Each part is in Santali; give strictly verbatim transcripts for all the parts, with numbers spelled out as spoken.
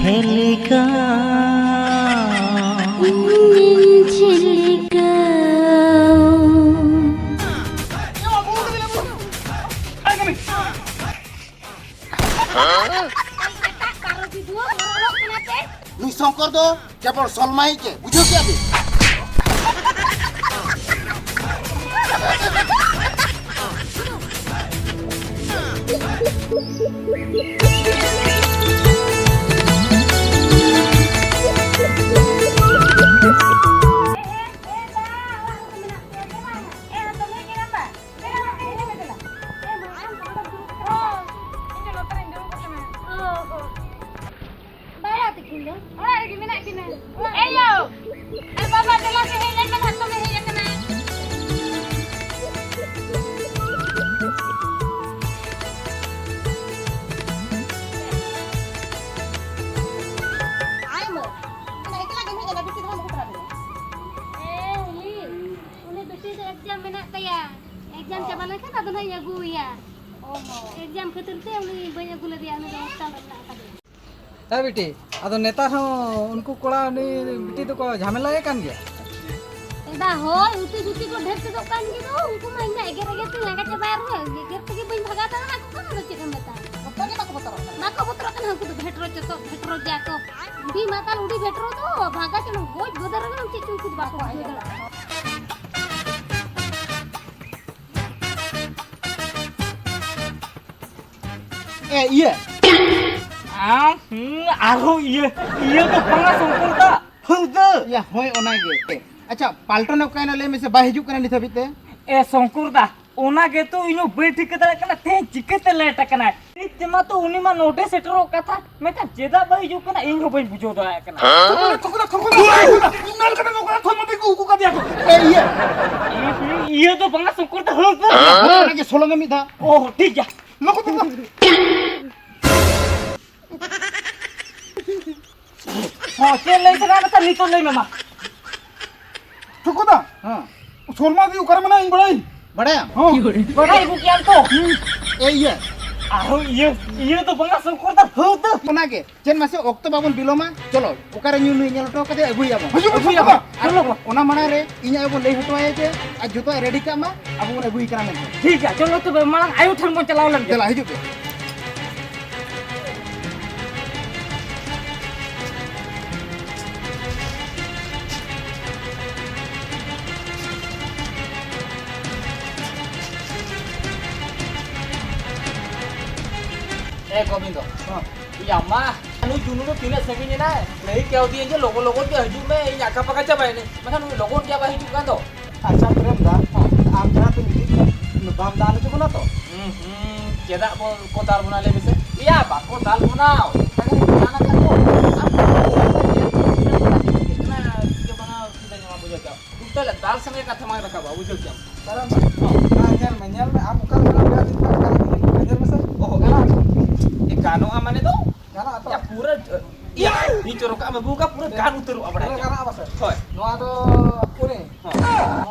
ᱦᱮᱞᱤᱠᱟ ᱤᱧ ᱪᱮᱫ ᱞᱮᱠᱟ᱾ ᱱᱩᱭ ᱥᱚᱝᱠᱚᱨ ᱫᱚ ᱡᱮᱢᱚᱱ ᱥᱚᱞᱢᱟᱭᱤᱡ ᱜᱮ, ᱵᱩᱡᱷᱟᱹᱣ ᱠᱮᱜᱼᱟ ᱵᱤᱱ? ᱵᱟᱵᱟ ᱛᱟᱹᱠᱤᱱ ᱫᱚ? ᱚᱲᱟᱜ ᱨᱮᱜᱮ ᱢᱮᱱᱟᱜ ᱠᱤᱱᱟ᱾ ᱮᱭᱳ! ᱮ ᱵᱟᱵᱟ, ᱫᱮᱞᱟ ᱥᱮ ᱦᱮᱡ ᱞᱮᱱ ᱢᱮ, ᱦᱟᱛᱚᱢᱮ ᱦᱮᱡ ᱟᱠᱟᱱᱟ᱾ ᱟᱭ ᱢᱟ, ᱮᱠᱞᱟ ᱜᱮᱢ ᱦᱮᱡ ᱮᱱᱟ, ᱵᱤᱴᱤ ᱫᱚ ᱵᱟᱢ ᱟᱹᱜᱩ ᱛᱚᱨᱟ ᱠᱮᱫᱟ? ᱮ ᱦᱤᱞᱤ, ᱩᱱᱤ ᱵᱤᱴᱤ ᱫᱚ exam ᱢᱮᱱᱟᱜ ᱛᱟᱭᱟ᱾ Exam ᱪᱟᱵᱟ ᱞᱮᱱᱠᱷᱟᱱ ᱟᱫᱚ ᱱᱟᱦᱟᱜ ᱤᱧ ᱟᱹᱜᱩᱭᱮᱭᱟ᱾ ᱚ ᱦᱚᱸ᱾ Exam ᱠᱷᱟᱹᱛᱤᱨ ᱛᱮ ᱩᱱᱤ ᱵᱟᱹᱧ ᱟᱹᱜᱩ ᱞᱮᱫᱮᱭᱟ, ᱩᱱᱤ ᱫᱚ hostel ᱨᱮ ᱢᱮᱱᱟᱜ ᱟᱠᱟᱫᱮᱭᱟ᱾ ᱦᱮᱸ ᱵᱤᱴᱤ, ᱟᱫᱚ ᱱᱮᱛᱟᱨ ᱦᱚᱸ ᱩᱱᱠᱩ ᱠᱚᱲᱟ ᱩᱱᱤ ᱵᱤᱴᱤ ᱫᱚᱠᱚ ᱡᱷᱟᱢᱮᱞᱟᱭᱮ ᱠᱟᱱ ᱜᱮᱭᱟ? ᱮᱫᱟ ᱦᱳᱭ, ᱩᱛᱤ ᱥᱩᱛᱤ ᱠᱚ ᱰᱷᱮᱨ ᱪᱮᱫᱚᱜ ᱠᱟᱱ ᱜᱮ ᱫᱚ, ᱩᱱᱠᱩ ᱢᱟ ᱤᱧ ᱢᱟ ᱮᱜᱮᱨ ᱮᱜᱮᱨ ᱛᱮᱧ ᱞᱟᱸᱜᱟ ᱪᱟᱵᱟᱭᱮᱱ ᱨᱮᱦᱚᱸ, ᱮᱜᱮᱨ ᱛᱮᱜᱮ ᱵᱟᱹᱧ ᱵᱷᱟᱜᱟᱣ ᱫᱟᱲᱮᱭᱟᱠᱚ ᱠᱟᱱᱟ, ᱟᱫᱚ ᱪᱮᱫ ᱮᱢ ᱢᱮᱛᱟᱭᱟ? ᱵᱚᱛᱚᱨ ᱜᱮ ᱵᱟᱠᱚ ᱵᱚᱛᱚᱨᱚᱜ ᱠᱟᱱᱟ᱾ ᱵᱟᱠᱚ ᱵᱚᱛᱚᱨᱚᱜ ᱠᱟᱱᱟ, ᱩᱱᱠᱩ ᱫᱚ ᱵᱷᱮᱴᱨᱚ ᱪᱚᱛᱚᱨ, ᱵᱷᱮᱴᱨᱚ ᱜᱮᱭᱟ ᱠᱚ᱾ ᱵᱤ ᱢᱟᱛᱟᱞ ᱩᱰᱤ ᱵᱷᱮᱴᱨᱚ ᱫᱚ, ᱵᱷᱟᱜᱟ ᱪᱮᱫ ᱮᱢ ᱜᱚᱡ ᱜᱚᱫᱮ ᱨᱮᱦᱚᱸ ᱪᱮᱫ ᱪᱚ ᱩᱱᱠᱩ ᱫᱚ ᱵᱟᱠᱚ ᱵᱩᱡᱷᱟᱹᱣ ᱫᱟᱲᱮᱭᱟᱜᱼᱟ᱾ ᱮ, ᱤᱭᱟᱹ᱾ ᱟᱢ, ᱦᱩᱸ, ᱟᱨᱦᱚᱸ ᱤᱭᱟᱹ, ᱤᱭᱟᱹ ᱫᱚ ᱵᱟᱝᱟ ᱥᱚᱝᱠᱚᱨ ᱫᱟ, ᱦᱩᱫᱟᱹ᱾ ᱭᱟ, ᱦᱳᱭ, ᱚᱱᱟ ᱜᱮ᱾ ᱟᱪᱪᱷᱟ, ᱯᱟᱞᱴᱚᱱ ᱮ ᱚᱠᱟᱭᱮᱱᱟ ᱞᱟᱹᱭ ᱢᱮᱥᱮ, ᱵᱟᱭ ᱦᱤᱡᱩᱜ ᱠᱟᱱᱟ ᱱᱤᱛ ᱦᱟᱹᱵᱤᱡ ᱛᱮ? ᱮ ᱥᱚᱝᱠᱚᱨ ᱫᱟ, ᱚᱱᱟ ᱜᱮᱛᱚ ᱤᱧ ᱦᱚᱸ ᱵᱟᱹᱧ ᱴᱷᱤᱠᱟᱹ ᱫᱟᱲᱮᱭᱟᱜ ᱠᱟᱱᱟ, ᱛᱮᱦᱮᱧ ᱪᱤᱠᱟᱹᱛᱮ late ᱟᱠᱟᱱᱟᱭ? ᱱᱤᱛ ᱛᱮᱢᱟ ᱛᱚ ᱩᱱᱤ ᱢᱟ ᱱᱚᱰᱮ ᱥᱮᱴᱮᱨᱚᱜ ᱠᱟᱛᱷᱟ, ᱢᱮᱱᱠᱷᱟᱱ ᱪᱮᱫᱟᱜ ᱵᱟᱭ ᱦᱤᱡᱩᱜ ᱠᱟᱱᱟ, ᱤᱧ ᱦᱚᱸ ᱵᱟᱹᱧ ᱵᱩᱡᱷᱟᱹᱣ ᱫᱟᱲᱮᱭᱟᱜ ᱠᱟᱱᱟ᱾ ᱴᱷᱚᱠᱚᱨᱟ, ᱴᱷᱚᱠᱚᱨᱟ, ᱴᱷᱚᱠᱚᱨᱟ, ᱤᱧ ᱢᱮᱱ ᱠᱟᱫᱟ ᱱᱚᱝᱠᱟ ᱛᱷᱚᱨ ᱢᱟᱫᱮ ᱠᱚ ᱩᱠᱩ ᱠᱟᱫᱮᱭᱟ ᱠᱚ᱾ ᱮ, ᱤᱭᱟᱹ᱾ ᱤᱭᱟᱹ ᱫᱚ ᱵᱟᱝᱟ ᱥᱚᱝᱠᱚᱨ ᱫᱟ, ᱦᱟᱹᱨ ᱫᱟ᱾ ᱚᱱᱟ ᱜᱮ ᱥᱚᱞᱚᱝ ᱢᱮ ᱢᱤᱫ ᱫᱷᱟᱣ᱾ ᱚ, ᱴᱷᱤᱠ ᱜᱮᱭᱟ᱾ ᱞᱚᱠᱚ ᱛᱮ ᱫᱚ᱾ ᱦᱚᱸ, ᱪᱮᱫ ᱞᱟᱹᱭ ᱥᱟᱱᱟ ᱢᱮ ᱠᱷᱟᱱ ᱱᱤᱛᱚᱜ ᱞᱟᱹᱭ ᱢᱮ ᱢᱟ᱾ ᱴᱷᱩᱠᱩ ᱫᱟ᱾ ᱦᱮᱸ᱾ ᱥᱚᱞᱢᱟ ᱫᱤ ᱚᱠᱟᱨᱮ ᱢᱮᱱᱟᱭᱟ ᱤᱧ ᱵᱟᱲᱟᱭᱟᱹᱧ᱾ ᱵᱟᱲᱟᱭᱟᱢ? ᱦᱚᱸ᱾ ᱵᱟᱲᱟᱭ ᱟᱹᱜᱩ ᱠᱮᱭᱟᱢ ᱛᱚ᱾ ᱦᱩᱸ᱾ ᱮ ᱤᱭᱟᱹ, ᱟᱨᱦᱚᱸ ᱤᱭᱟᱹ, ᱤᱭᱟᱹ ᱫᱚ ᱵᱟᱝᱟ ᱥᱚᱝᱠᱚᱨ ᱫᱟ, ᱦᱟᱹᱣ ᱫᱟ᱾ ᱚᱱᱟᱜᱮ, ᱪᱮᱫ ᱢᱟᱥᱮ ᱚᱠᱛᱚ ᱵᱟᱵᱚᱱ ᱵᱤᱞᱚᱢᱟ, ᱪᱚᱞᱚ, ᱚᱠᱟᱨᱮ ᱧᱩ ᱱᱩᱭ ᱧᱮᱞ ᱦᱚᱴᱚ ᱠᱟᱫᱮᱭᱟ, ᱟᱹᱜᱩᱭᱟᱵᱚᱱ᱾ ᱦᱤᱡᱩᱜ ᱢᱮ, ᱟᱹᱜᱩᱭᱟᱵᱚᱱ᱾ ᱪᱚᱞᱚ᱾ ᱟᱨ ᱚᱱᱟ ᱢᱟᱲᱟᱝ ᱨᱮ ᱤᱧ ᱟᱭᱳ ᱵᱚᱱ ᱞᱟᱹᱭ ᱦᱚᱴᱚ ᱟᱭᱟ ᱡᱮ ᱟᱡ ᱡᱚᱛᱚᱣᱟᱜ ᱨᱮᱰᱤ ᱠᱟᱜ ᱢᱟ, ᱟᱵᱚ ᱵᱚᱱ ᱟᱹᱜᱩᱭ ᱠᱟᱱᱟ ᱢᱮᱱᱛᱮ᱾ ᱴᱷᱤᱠ ᱜᱮᱭᱟ, ᱪᱚᱞᱚ ᱛᱚᱵᱮ ᱢᱟᱲᱟᱝ ᱟᱭᱳ ᱴᱷᱮᱱ ᱵᱚᱱ ᱪᱟᱞᱟᱣ ᱞᱮᱱ ᱜᱮ᱾ ᱫᱮᱞᱟ, ᱦᱤᱡᱩᱜ ᱯᱮ᱾ ᱮ ᱜᱳᱵᱤᱱᱫᱚ, ᱦᱚᱸ᱾ ᱭᱟ ᱢᱟ, ᱱᱩᱭ ᱡᱩᱱᱩ ᱫᱚ ᱛᱤᱱᱟᱹᱜ ᱥᱟᱺᱜᱤᱧ ᱮᱱᱟᱭ? ᱞᱟᱹᱭ ᱠᱟᱣᱫᱤᱭᱟᱹᱧ ᱡᱮ ᱞᱚᱜᱚᱱ ᱞᱚᱜᱚᱱ ᱜᱮ ᱦᱤᱡᱩᱜ ᱢᱮ, ᱤᱧ ᱟᱠᱟ ᱯᱟᱠᱟ ᱪᱟᱵᱟᱭᱮᱱᱟᱹᱧ᱾ ᱢᱮᱱᱠᱷᱟᱱ ᱱᱩᱭ ᱞᱚᱜᱚᱱ ᱜᱮ ᱵᱟᱭ ᱦᱤᱡᱩᱜ ᱠᱟᱱ ᱫᱚ᱾ ᱟᱪᱪᱷᱟ ᱯᱨᱮᱢ ᱫᱟ, ᱦᱚᱸ᱾ ᱟᱢ ᱡᱟᱦᱟᱸ ᱛᱮᱢ ᱤᱫᱤ ᱠᱟᱱᱟ, ᱵᱟᱢ ᱫᱟᱞ ᱦᱚᱪᱚ ᱵᱚᱱᱟ ᱛᱚ? ᱦᱩᱸ, ᱦᱩᱸ, ᱪᱮᱫᱟᱜ ᱵᱚ, ᱠᱚ ᱫᱟᱞ ᱵᱚᱱᱟ ᱞᱟᱹᱭ ᱢᱮᱥᱮ? ᱮᱭᱟ, ᱵᱟᱠᱚ ᱫᱟᱞ ᱵᱚᱱᱟ, ᱚᱱᱠᱟ ᱜᱮ ᱫᱟᱞ ᱟᱠᱟᱫ ᱠᱚ᱾ ᱟᱢ ᱪᱮᱫ ᱵᱟᱝᱟ, ᱪᱮᱫᱟᱜ ᱧᱟᱢᱟ, ᱵᱩᱡᱷᱟᱹᱣ ᱠᱮᱫᱟᱢ? ᱛᱟᱦᱞᱮ ᱫᱟᱞ ᱥᱚᱸᱜᱮ ᱠᱟᱛᱷᱟ ᱵᱟᱝ ᱨᱟᱠᱟᱵᱟ, ᱵᱩᱡᱷᱟᱹᱣ ᱠᱮᱫᱟᱢ? ᱠᱟᱨᱚᱱ, ᱦᱚᱸ᱾ ᱦᱮᱸ, ᱧᱮᱞ ᱢᱮ, ᱧᱮᱞ ᱢᱮ, ᱟᱢ ᱚᱠᱟ ᱞᱮᱠᱟᱱᱟᱜ ᱵᱮᱲᱟ ᱴᱷᱤᱠ ᱴᱷᱟᱠ ᱠᱟᱱᱟ, ᱧᱮᱞ ᱢᱮᱥᱮ᱾ ᱚᱦᱚ᱾ ᱜᱟᱱᱚᱜᱼᱟ ᱛᱚ? ᱮ, ᱜᱟᱱᱚᱜᱼᱟ ᱢᱟᱱᱮ ᱫᱚ? ᱜᱟᱱᱚᱜᱼᱟ ᱛᱚ? ᱭᱟ, ᱯᱩᱨᱟᱹ, ᱤᱭᱟᱹ, ᱤᱧ ᱪᱚᱨᱚᱠᱟᱜ ᱢᱮ, ᱵᱩᱠᱟ ᱯᱩᱨᱟᱹ ᱜᱟᱱ ᱩᱛᱟᱹᱨᱚᱜᱼᱟ, ᱵᱟᱲᱟᱭ ᱯᱩᱨᱟᱹ ᱠᱮᱫᱟᱢ? ᱜᱟᱱᱚᱜᱼᱟ ᱯᱟᱥᱮ? ᱦᱳᱭ᱾ ᱱᱚᱣᱟ ᱫᱚ ᱩᱱᱤ᱾ ᱦᱚᱸ᱾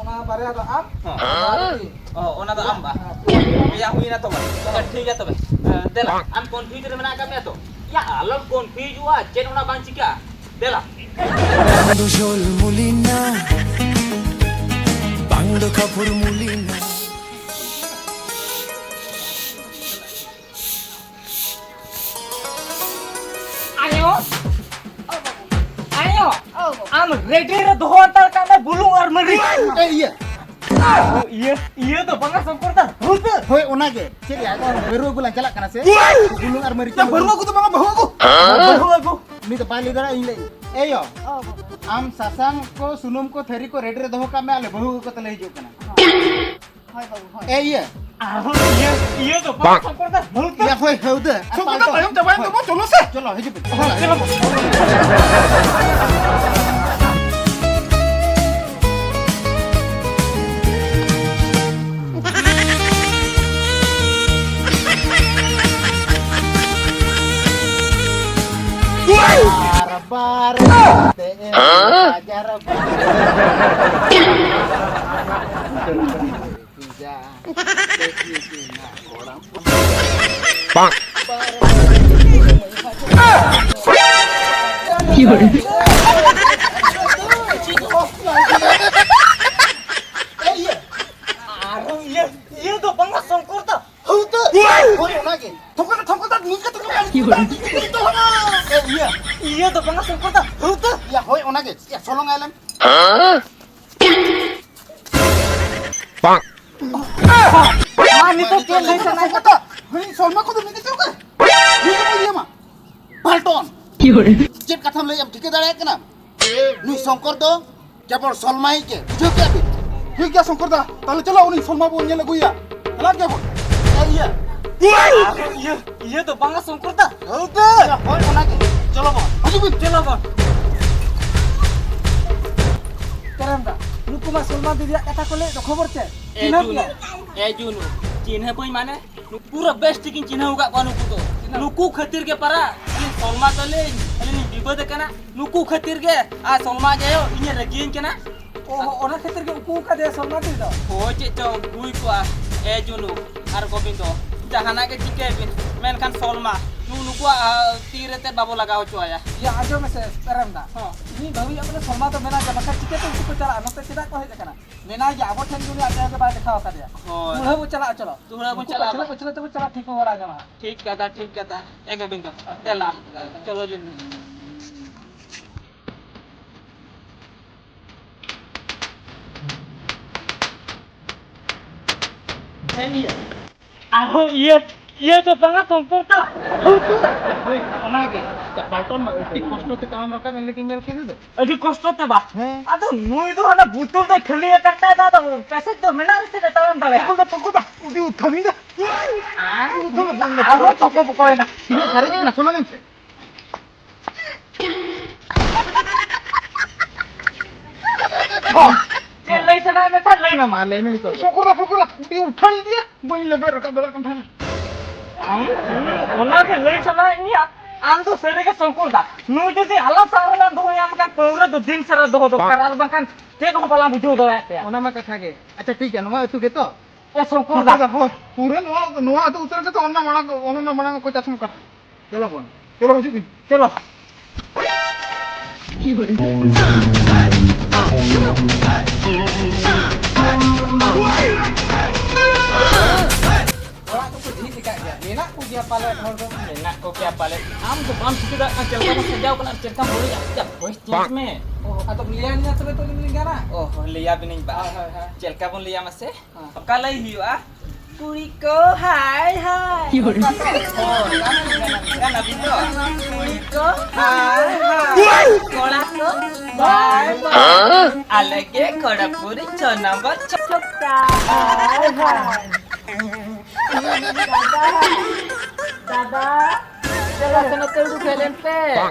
ᱚᱱᱟ ᱵᱟᱨᱭᱟ ᱫᱚ ᱟᱢ᱾ ᱦᱚᱸ᱾ ᱟᱨ ᱤᱧ᱾ ᱚ, ᱚᱱᱟ ᱫᱚ ᱟᱢ ᱵᱟ? ᱦᱮᱸ᱾ ᱭᱟ, ᱦᱩᱭᱱᱟ ᱛᱚ ᱵᱟ? ᱟᱪᱪᱷᱟ, ᱴᱷᱤᱠ ᱜᱮᱭᱟ ᱛᱚᱵᱮ᱾ ᱮ, ᱫᱮᱞᱟ, ᱟᱢ ᱠᱚᱱᱯᱷᱤᱭᱩᱡᱽ ᱨᱮ ᱢᱮᱱᱟᱜ ᱟᱠᱟᱫ ᱢᱮᱭᱟ ᱛᱚ? ᱭᱟ, ᱟᱞᱚᱢ ᱠᱚᱱᱯᱷᱤᱭᱩᱡᱚᱜᱼᱟ, ᱪᱮᱫ ᱚᱱᱟ ᱵᱟᱝ ᱪᱤᱠᱟᱹᱜᱼᱟ᱾ ᱫᱮᱞᱟ᱾ ᱵᱟᱝ ᱫᱚ ᱡᱷᱳᱞ ᱢᱩᱞᱤᱱᱟ, ᱵᱟᱝ ᱫᱚ ᱠᱟᱯᱩᱨ ᱢᱩᱞᱤᱱᱟ᱾ ᱟᱭᱳ, ᱟᱭᱳ, ᱟᱢ ᱨᱮᱰᱤ ᱨᱮ ᱫᱚᱦᱚ ᱦᱟᱛᱟᱲ ᱠᱟᱜ ᱢᱮ ᱵᱩᱞᱩᱝ ᱟᱨ ᱢᱟᱹᱨᱤᱪ᱾ ᱮ, ᱤᱭᱟᱹ᱾ ᱤᱭᱟᱹ, ᱤᱭᱟᱹ ᱫᱚ ᱵᱟᱝᱟ ᱥᱚᱝᱠᱚᱨ ᱫᱟ, ᱵᱷᱩᱛ᱾ ᱦᱳᱭ, ᱚᱱᱟᱜᱮ᱾ ᱪᱮᱫ ᱭᱟ, ᱵᱟᱹᱨᱩ ᱟᱹᱜᱩ ᱞᱟᱝ ᱪᱟᱞᱟᱜ ᱠᱟᱱᱟ ᱥᱮ? ᱵᱟᱹᱨᱩ ᱟᱹᱜᱩ ᱫᱚ ᱵᱟᱝᱟ, ᱵᱟᱹᱦᱩ ᱟᱹᱜᱩ᱾ ᱵᱟᱹᱦᱩ ᱟᱹᱜᱩ᱾ ᱩᱱᱤ ᱫᱚ ᱵᱟᱭ ᱞᱟᱹᱭ ᱫᱟᱲᱮᱭᱟᱜᱼᱟ, ᱤᱧ ᱞᱟᱹᱭ᱾ ᱮ ᱭᱳ, ᱚ, ᱵᱟᱵᱟ᱾ ᱟᱢ ᱥᱟᱥᱟᱝ ᱠᱚ, ᱥᱩᱱᱩᱢ ᱠᱚ, ᱛᱷᱟᱹᱨᱤ ᱠᱚ ᱨᱮᱰᱤ ᱨᱮ ᱫᱚᱦᱚ ᱠᱟᱜ ᱢᱮ, ᱟᱞᱮ ᱵᱟᱹᱦᱩ ᱟᱹᱜᱩ ᱠᱟᱛᱮ ᱞᱮ ᱦᱤᱡᱩᱜ ᱠᱟᱱᱟ᱾ ᱦᱳᱭ, ᱵᱟᱹᱵᱩ, ᱦᱳᱭ᱾ ᱮ, ᱤᱭᱟᱹ᱾ ᱟᱨᱦᱚᱸ ᱤᱭᱟᱹ, ᱤᱭᱟᱹ ᱫᱚ ᱵᱟᱝ ᱥᱚᱝᱠᱚᱨ ᱫᱟ, ᱵᱷᱩᱞ ᱠᱟᱱᱟ᱾ ᱭᱟ, ᱦᱳᱭ, ᱦᱟᱹᱣᱫᱟᱹ᱾ ᱟᱨ ᱥᱚᱝᱠᱚᱨ ᱫᱟ ᱯᱟᱞᱴᱟᱣ᱾ ᱛᱟᱭᱚᱢ ᱪᱟᱵᱟᱭᱮᱱ ᱦᱳᱭ᱾ ᱛᱟᱵᱚᱱ, ᱪᱚᱞᱚ ᱥᱮ᱾ ᱪᱚᱞᱚ, ᱦᱤᱡᱩᱜ ᱯᱮ᱾ ᱦᱳᱭ, ᱪᱚᱞᱚ᱾ ᱟᱨ ᱵᱟᱨ ᱛᱮ ᱦᱟᱡᱟᱨ ᱵᱟᱨ᱾ ᱡᱟ, ᱠᱚᱲᱟ᱾ ᱮ, ᱤᱭᱟᱹ, ᱟᱨᱦᱚᱸ ᱤᱭᱟᱹ, ᱤᱭᱟᱹ ᱫᱚ ᱵᱟᱝᱟ, ᱥᱚᱝᱠᱚᱨ ᱫᱟ, ᱦᱟᱹᱣᱫᱟᱹ᱾ ᱦᱳᱭ, ᱚᱱᱟᱜᱮ᱾ ᱛᱷᱚᱠᱚ ᱫᱟ, ᱛᱷᱚᱠᱚ ᱫᱟ, ᱱᱤᱝᱠᱟᱹ ᱛᱮᱠᱚ ᱵᱟᱝ ᱤᱭᱟᱹ᱾ ᱤᱭᱟᱹ ᱫᱚ ᱵᱟᱝᱟ, ᱥᱚᱝᱠᱚᱨ ᱫᱟ, ᱦᱟᱹᱣᱫᱟᱹ᱾ ᱭᱟ, ᱦᱳᱭ, ᱚᱱᱟᱜᱮ᱾ ᱭᱟ, ᱥᱚᱞᱚᱝ ᱟᱭᱞᱮᱢ᱾ ᱢᱟ, ᱱᱤᱛᱚᱜ ᱪᱮᱫ ᱞᱟᱹᱭ ᱥᱟᱱᱟᱭᱮᱫ ᱢᱮᱭᱟ? ᱦᱟᱹᱱᱤ ᱥᱚᱞᱢᱟ ᱠᱚᱫᱚ ᱢᱤᱫ ᱜᱮ ᱪᱮᱫ ᱞᱮᱠᱟ? ᱱᱩᱭ ᱫᱚ ᱵᱟᱹᱧ ᱧᱟᱢᱟ᱾ ᱯᱟᱞᱴᱚᱱ᱾ ᱪᱮᱫ ᱠᱟᱛᱷᱟᱢ ᱞᱟᱹᱭᱮᱫ ᱮᱢ ᱴᱷᱤᱠᱟᱹ ᱫᱟᱲᱮᱭᱟᱜ ᱠᱟᱱᱟ? ᱱᱩᱭ ᱥᱚᱝᱠᱚᱨ ᱫᱚ ᱠᱮᱵᱚᱞ ᱥᱚᱞᱢᱟᱭᱤᱡ ᱜᱮ, ᱵᱩᱡᱷᱟᱹᱣ ᱠᱮᱜᱼᱟ ᱵᱤᱱ? ᱴᱷᱤᱠ ᱜᱮᱭᱟ ᱥᱚᱝᱠᱚᱨ ᱫᱟ, ᱛᱟᱦᱞᱮ ᱪᱚᱞᱚ ᱩᱱᱤ ᱥᱚᱞᱢᱟ ᱵᱚᱱ ᱧᱮᱞ ᱟᱹᱜᱩᱭᱟ᱾ ᱪᱟᱞᱟᱜ ᱜᱮᱭᱟ ᱵᱚᱱ᱾ ᱮ, ᱤᱭᱟᱹ᱾ ᱟᱨᱦᱚᱸ ᱤᱭᱟᱹ, ᱤᱭᱟᱹ ᱫᱚ ᱵᱟᱝᱟ ᱥᱚᱝᱠᱚᱨ ᱫᱟ, ᱦᱟᱹᱣᱫᱟᱹ᱾ ᱦᱳᱭ, ᱚᱱᱟᱜᱮ᱾ ᱪᱚᱞᱚ ᱵᱚᱱ᱾ ᱦᱤᱡᱩᱜ ᱵᱤᱱ᱾ ᱪᱚᱞᱚ ᱵᱚᱱ᱾ ᱠᱮᱨᱮᱢ ᱫᱟ, ᱱᱩᱠᱩ ᱢᱟ ᱥᱚᱞᱢᱟ ᱫᱤᱫᱤᱭᱟᱜ ᱠᱟᱛᱷᱟ ᱠᱚ ᱞᱟᱹᱭᱮᱫ ᱫᱚ, ᱠᱷᱚᱵᱚᱨ ᱪᱮᱫ? ᱮ ᱪᱤᱱᱦᱟᱹᱯ ᱡᱩᱱᱩ, ᱜᱮᱭᱟ? ᱮ ᱡᱩᱱᱩ, ᱪᱤᱱᱦᱟᱹᱯᱟᱹᱧ ᱢᱟᱱᱮ? ᱱᱩᱠᱩ ᱯᱩᱨᱟᱹ ᱵᱮᱥ ᱴᱷᱤᱠᱤᱧ ᱪᱤᱱᱦᱟᱹᱣ ᱟᱠᱟᱫ ᱠᱚᱣᱟ ᱱᱩᱠᱩ ᱫᱚ᱾ ᱪᱤᱱᱦᱟᱹᱯ᱾ ᱱᱩᱠᱩ ᱠᱷᱟᱹᱛᱤᱨ ᱜᱮ ᱯᱟᱨᱟ ᱟᱹᱞᱤᱧ ᱥᱚᱞᱢᱟ ᱛᱟᱹᱞᱤᱧ, ᱟᱹᱞᱤᱧ ᱞᱤᱧ ᱵᱤᱵᱟᱹᱫ ᱟᱠᱟᱱᱟ᱾ ᱱᱩᱠᱩ ᱠᱷᱟᱹᱛᱤᱨ ᱜᱮ ᱟᱨ ᱥᱚᱞᱢᱟ ᱟᱡ ᱟᱭᱳ ᱤᱧᱮ ᱨᱟᱹᱜᱤᱭᱟᱹᱧ ᱠᱟᱱᱟ᱾ ᱚ, ᱚᱱᱟ ᱠᱷᱟᱹᱛᱤᱨ ᱜᱮ ᱩᱠᱩ ᱟᱠᱟᱫᱮᱭᱟ ᱥᱚᱞᱢᱟ ᱫᱤᱫᱤ ᱫᱚ? ᱦᱳᱭ, ᱪᱮᱫ ᱪᱚᱝ ᱦᱩᱭ ᱠᱚᱜᱼᱟ᱾ ᱮ ᱡᱩᱱᱩ ᱟᱨ ᱜᱳᱵᱤᱱᱫᱚ, ᱡᱟᱦᱟᱱᱟᱜ ᱜᱮ ᱪᱤᱠᱟᱹᱭ ᱵᱤᱱ, ᱢᱮᱱᱠᱷᱟᱱ ᱥᱚᱞᱢᱟ ᱱᱩ-, ᱱᱩᱠᱩᱣᱟᱜ, ᱟ, ᱛᱤ ᱨᱮ ᱛᱮ ᱵᱟᱵᱚ ᱞᱟᱜᱟᱣ ᱦᱚᱪᱚ ᱟᱭᱟ᱾ ᱭᱟ, ᱟᱸᱡᱚᱢ ᱢᱮᱥᱮ, ᱯᱮᱨᱮᱢ ᱫᱟ᱾ ᱦᱚᱸ᱾ ᱤᱧᱤᱧ ᱵᱷᱟᱹᱵᱤᱭᱮᱫ ᱠᱟᱱᱟ ᱥᱚᱞᱢᱟ ᱫᱚ ᱢᱮᱱᱟᱭ ᱜᱮᱭᱟ, ᱵᱟᱠᱷᱟᱱ ᱪᱤᱠᱟᱹᱛᱮ ᱩᱱᱠᱩ ᱠᱚ ᱪᱟᱞᱟᱜᱼᱟ? ᱱᱚᱛᱮ ᱪᱮᱫᱟᱜ ᱠᱚ ᱦᱮᱡ ᱟᱠᱟᱱᱟ? ᱢᱮᱱᱟᱭ ᱜᱮᱭᱟ, ᱟᱵᱚ ᱴᱷᱮᱱ ᱜᱮ ᱩᱱᱤ ᱟᱡ ᱟᱭᱳ ᱜᱮ ᱵᱟᱭ ᱫᱮᱠᱷᱟᱣ ᱟᱠᱟᱫᱮᱭᱟ᱾ ᱦᱳᱭ᱾ ᱵᱩᱲᱦᱟᱹ ᱵᱚ ᱪᱟᱞᱟᱜᱼᱟ, ᱪᱚᱞᱚ᱾ ᱛᱚ ᱵᱩᱲᱦᱟᱹ ᱵᱚᱱ ᱩᱱᱠᱩ ᱪᱟᱞᱟᱜᱼᱟ᱾ ᱯᱟᱹᱪᱷᱞᱟᱹ ᱯᱟᱹᱪᱷᱞᱟᱹ ᱛᱮᱵᱚ ᱪᱟᱞᱟᱜ, ᱴᱷᱤᱠ ᱵᱚ ᱵᱟᱲᱟᱭ ᱧᱟᱢᱟ᱾ ᱴᱷᱤᱠ ᱠᱟᱛᱷᱟ, ᱴᱷᱤᱠ ᱠᱟᱛᱷᱟ᱾ ᱮ ᱜᱳᱵᱤᱱᱫᱚ, ᱫᱮᱞᱟ, ᱪᱚᱞᱚ ᱞᱤᱧ᱾ ᱟᱨᱦᱚᱸ ᱤᱭᱟᱹ, ᱤᱭᱟᱹ ᱫᱚ ᱵᱟᱝᱟ, ᱥᱚᱢᱯᱚᱨᱠᱟ᱾ ᱦᱳᱭ, ᱚᱱᱟᱜᱮ᱾ ᱯᱟᱞᱴᱚᱱ ᱢᱟ ᱟᱹᱰᱤ ᱠᱚᱥᱴᱚ ᱛᱮ ᱛᱟᱲᱟᱢ ᱨᱟᱠᱟᱵ ᱮᱱ ᱞᱮᱠᱟᱧ ᱧᱮᱞ ᱠᱮᱫᱮ ᱫᱚ᱾ ᱟᱹᱰᱤ ᱠᱚᱥᱴᱚ ᱛᱮ ᱵᱟ? ᱦᱮᱸ᱾ ᱟᱫᱚ ᱱᱩᱭ ᱫᱚ ᱦᱟᱱᱟ ᱵᱩᱛᱩᱞ ᱫᱚᱭ ᱠᱷᱟᱹᱞᱤ ᱟᱠᱟᱫ ᱛᱟᱭ ᱫᱚ, ᱟᱫᱚ ᱯᱮᱥᱮᱡ ᱫᱚ ᱢᱮᱱᱟᱜ ᱨᱮᱥᱮ ᱛᱟᱲᱟᱢ ᱫᱟᱲᱮᱭᱟᱜᱼᱟ᱾ ᱯᱷᱩᱠᱩᱨ ᱫᱟ, ᱯᱷᱩᱠᱩᱨ ᱫᱟ, ᱩᱫᱤ ᱩᱛᱷᱟᱹᱱᱤ ᱫᱟ᱾ ᱟᱨᱦᱚᱸ ᱛᱚᱠᱚ ᱵᱚᱠᱚᱭᱮᱱᱟ᱾ ᱛᱤᱱᱟᱹᱜ ᱥᱟᱨᱮᱡ ᱠᱟᱱᱟ, ᱥᱚᱱᱟ ᱞᱟᱹᱭ ᱢᱮᱥᱮ᱾ ᱪᱮᱫ ᱞᱟᱹᱭ ᱥᱟᱱᱟᱭᱮᱫ ᱢᱮ ᱠᱷᱟᱱ ᱞᱟᱹᱭ ᱢᱮ, ᱢᱟ ᱞᱟᱹᱭ ᱢᱮ ᱱᱤᱛᱚᱜ᱾ ᱥᱚᱠᱚᱨᱟ, ᱥᱚᱠᱚᱨᱟ, ᱩᱫᱤ ᱩᱛᱷᱟᱹᱱᱤ ᱫᱤᱭᱟ, ᱵᱟᱹᱧ ᱞᱮᱵᱮᱫ ᱨᱟᱠᱟᱵ ᱫᱟᱲᱮᱭᱟᱜ ᱠᱟᱱ ᱛᱟᱦᱮᱱᱟ᱾ ᱟᱢ ᱚᱱᱟ ᱜᱮ ᱞᱟᱹᱭ ᱥᱟᱱᱟᱭᱮᱫ ᱢᱮᱭᱟ? ᱟᱢ ᱫᱚ ᱥᱟᱹᱨᱤ ᱜᱮ ᱥᱚᱝᱠᱚᱨ ᱫᱟ᱾ ᱱᱩᱭ ᱡᱩᱫᱤ ᱟᱞᱟᱝ ᱥᱟᱶ ᱨᱮᱞᱟᱝ ᱫᱚᱦᱚᱭᱟ, ᱢᱮᱱᱠᱷᱟᱱ ᱯᱟᱹᱣᱨᱟᱹ ᱫᱚ ᱫᱤᱱ ᱥᱟᱨᱟ ᱫᱚᱦᱚ ᱫᱚᱨᱠᱟᱨ, ᱟᱨ ᱵᱟᱝᱠᱷᱟᱱ ᱪᱮᱫ ᱦᱚᱸ ᱵᱟᱞᱟᱝ ᱵᱩᱡᱷᱟᱹᱣ ᱫᱟᱲᱮᱭᱟᱜ ᱛᱟᱭᱟ᱾ ᱚᱱᱟ ᱢᱟ ᱠᱟᱛᱷᱟ ᱜᱮ᱾ ᱟᱪᱪᱷᱟ, ᱴᱷᱤᱠ ᱜᱮᱭᱟ, ᱱᱚᱣᱟ ᱟᱹᱛᱩ ᱜᱮᱛᱚ? ᱮ ᱥᱚᱝᱠᱚᱨ ᱫᱟ᱾ ᱥᱚᱝᱠᱚᱨ ᱫᱟ, ᱦᱳᱭ᱾ ᱯᱩᱨᱟᱹ ᱱᱚᱣᱟ, ᱱᱚᱣᱟ ᱟᱹᱛᱩ ᱩᱛᱟᱹᱨ ᱛᱮ ᱚᱱᱟ ᱢᱟᱲᱟᱝ, ᱚᱱᱟ ᱢᱟᱲᱟᱝ ᱚᱠᱚᱭ ᱪᱟᱥ ᱠᱟᱱᱟ? ᱪᱚᱞᱚ ᱵᱚᱱ᱾ ᱪᱚᱞᱚ, ᱦᱤᱡᱩᱜ ᱵᱤᱱ᱾ ᱪᱚᱞᱚ᱾ ᱚᱲᱟᱜ ᱫᱚᱠᱚ ᱡᱷᱤᱡ ᱟᱠᱟᱫ ᱜᱮᱭᱟ᱾ ᱢᱮᱱᱟᱜ ᱠᱚᱜᱮᱭᱟ ᱯᱟᱞᱮ ᱦᱚᱲ ᱫᱚ᱾ ᱢᱮᱱᱟᱜ ᱠᱚᱜᱮᱭᱟ ᱯᱟᱞᱮ᱾ ᱟᱢ ᱫᱚ ᱵᱟᱢ ᱴᱷᱤᱠᱟᱹ ᱫᱟᱲᱮᱭᱟᱜ ᱠᱟᱱᱟ ᱪᱮᱫ ᱞᱮᱠᱟ ᱵᱚᱱ ᱥᱟᱡᱟᱣ ᱠᱟᱱᱟ ᱟᱨ ᱪᱮᱫ ᱞᱮᱠᱟ ᱵᱚᱱ ᱨᱚᱲᱮᱫᱼᱟ᱾ ᱪᱮᱫ ᱵᱷᱚᱭᱮᱥ ᱪᱮᱧᱡᱽ ᱢᱮ᱾ ᱚ, ᱟᱫᱚᱢ ᱞᱟᱹᱭᱟᱹᱧᱟ ᱛᱚᱵᱮ ᱛᱚ ᱤᱧ ᱫᱚᱧ ᱜᱟᱱᱟ᱾ ᱚ, ᱦᱚᱸ, ᱞᱟᱹᱭᱟᱵᱤᱱᱟᱹᱧ ᱵᱟ᱾ ᱦᱳᱭ, ᱦᱳᱭ, ᱦᱳᱭ᱾ ᱪᱮᱫ ᱞᱮᱠᱟ ᱵᱚᱱ ᱞᱟᱹᱭᱟ ᱢᱟᱥᱮ? ᱦᱮᱸ᱾ ᱚᱠᱟ ᱞᱟᱹᱭ ᱦᱩᱭᱩᱜᱼᱟ? ᱠᱩᱲᱤ ᱠᱚ ᱦᱟᱭ ᱦᱟᱭ᱾ ᱦᱳᱭ, ᱜᱟᱱ ᱟᱹᱵᱤᱱ ᱫᱚ? ᱠᱩᱲᱤ ᱠᱚ ᱦᱟᱭ ᱦᱟᱭ᱾ ᱠᱚᱲᱟ ᱠᱚ ᱵᱟᱭ ᱵᱟᱭ᱾ ᱟᱞᱮ ᱜᱮ ᱠᱷᱚᱲᱚᱜᱽᱯᱩᱨ ᱪᱷᱚ ᱱᱚᱢᱵᱚᱨ ᱪᱷᱚᱠᱟ᱾ ᱦᱟᱭ ᱦᱟᱭ᱾ ᱫᱟᱫᱟ, ᱫᱟᱫᱟ, ᱪᱮᱫ ᱞᱮᱠᱟ ᱱᱚᱛᱮ ᱩᱰᱩᱠ ᱦᱮᱡ ᱞᱮᱱ ᱯᱮ?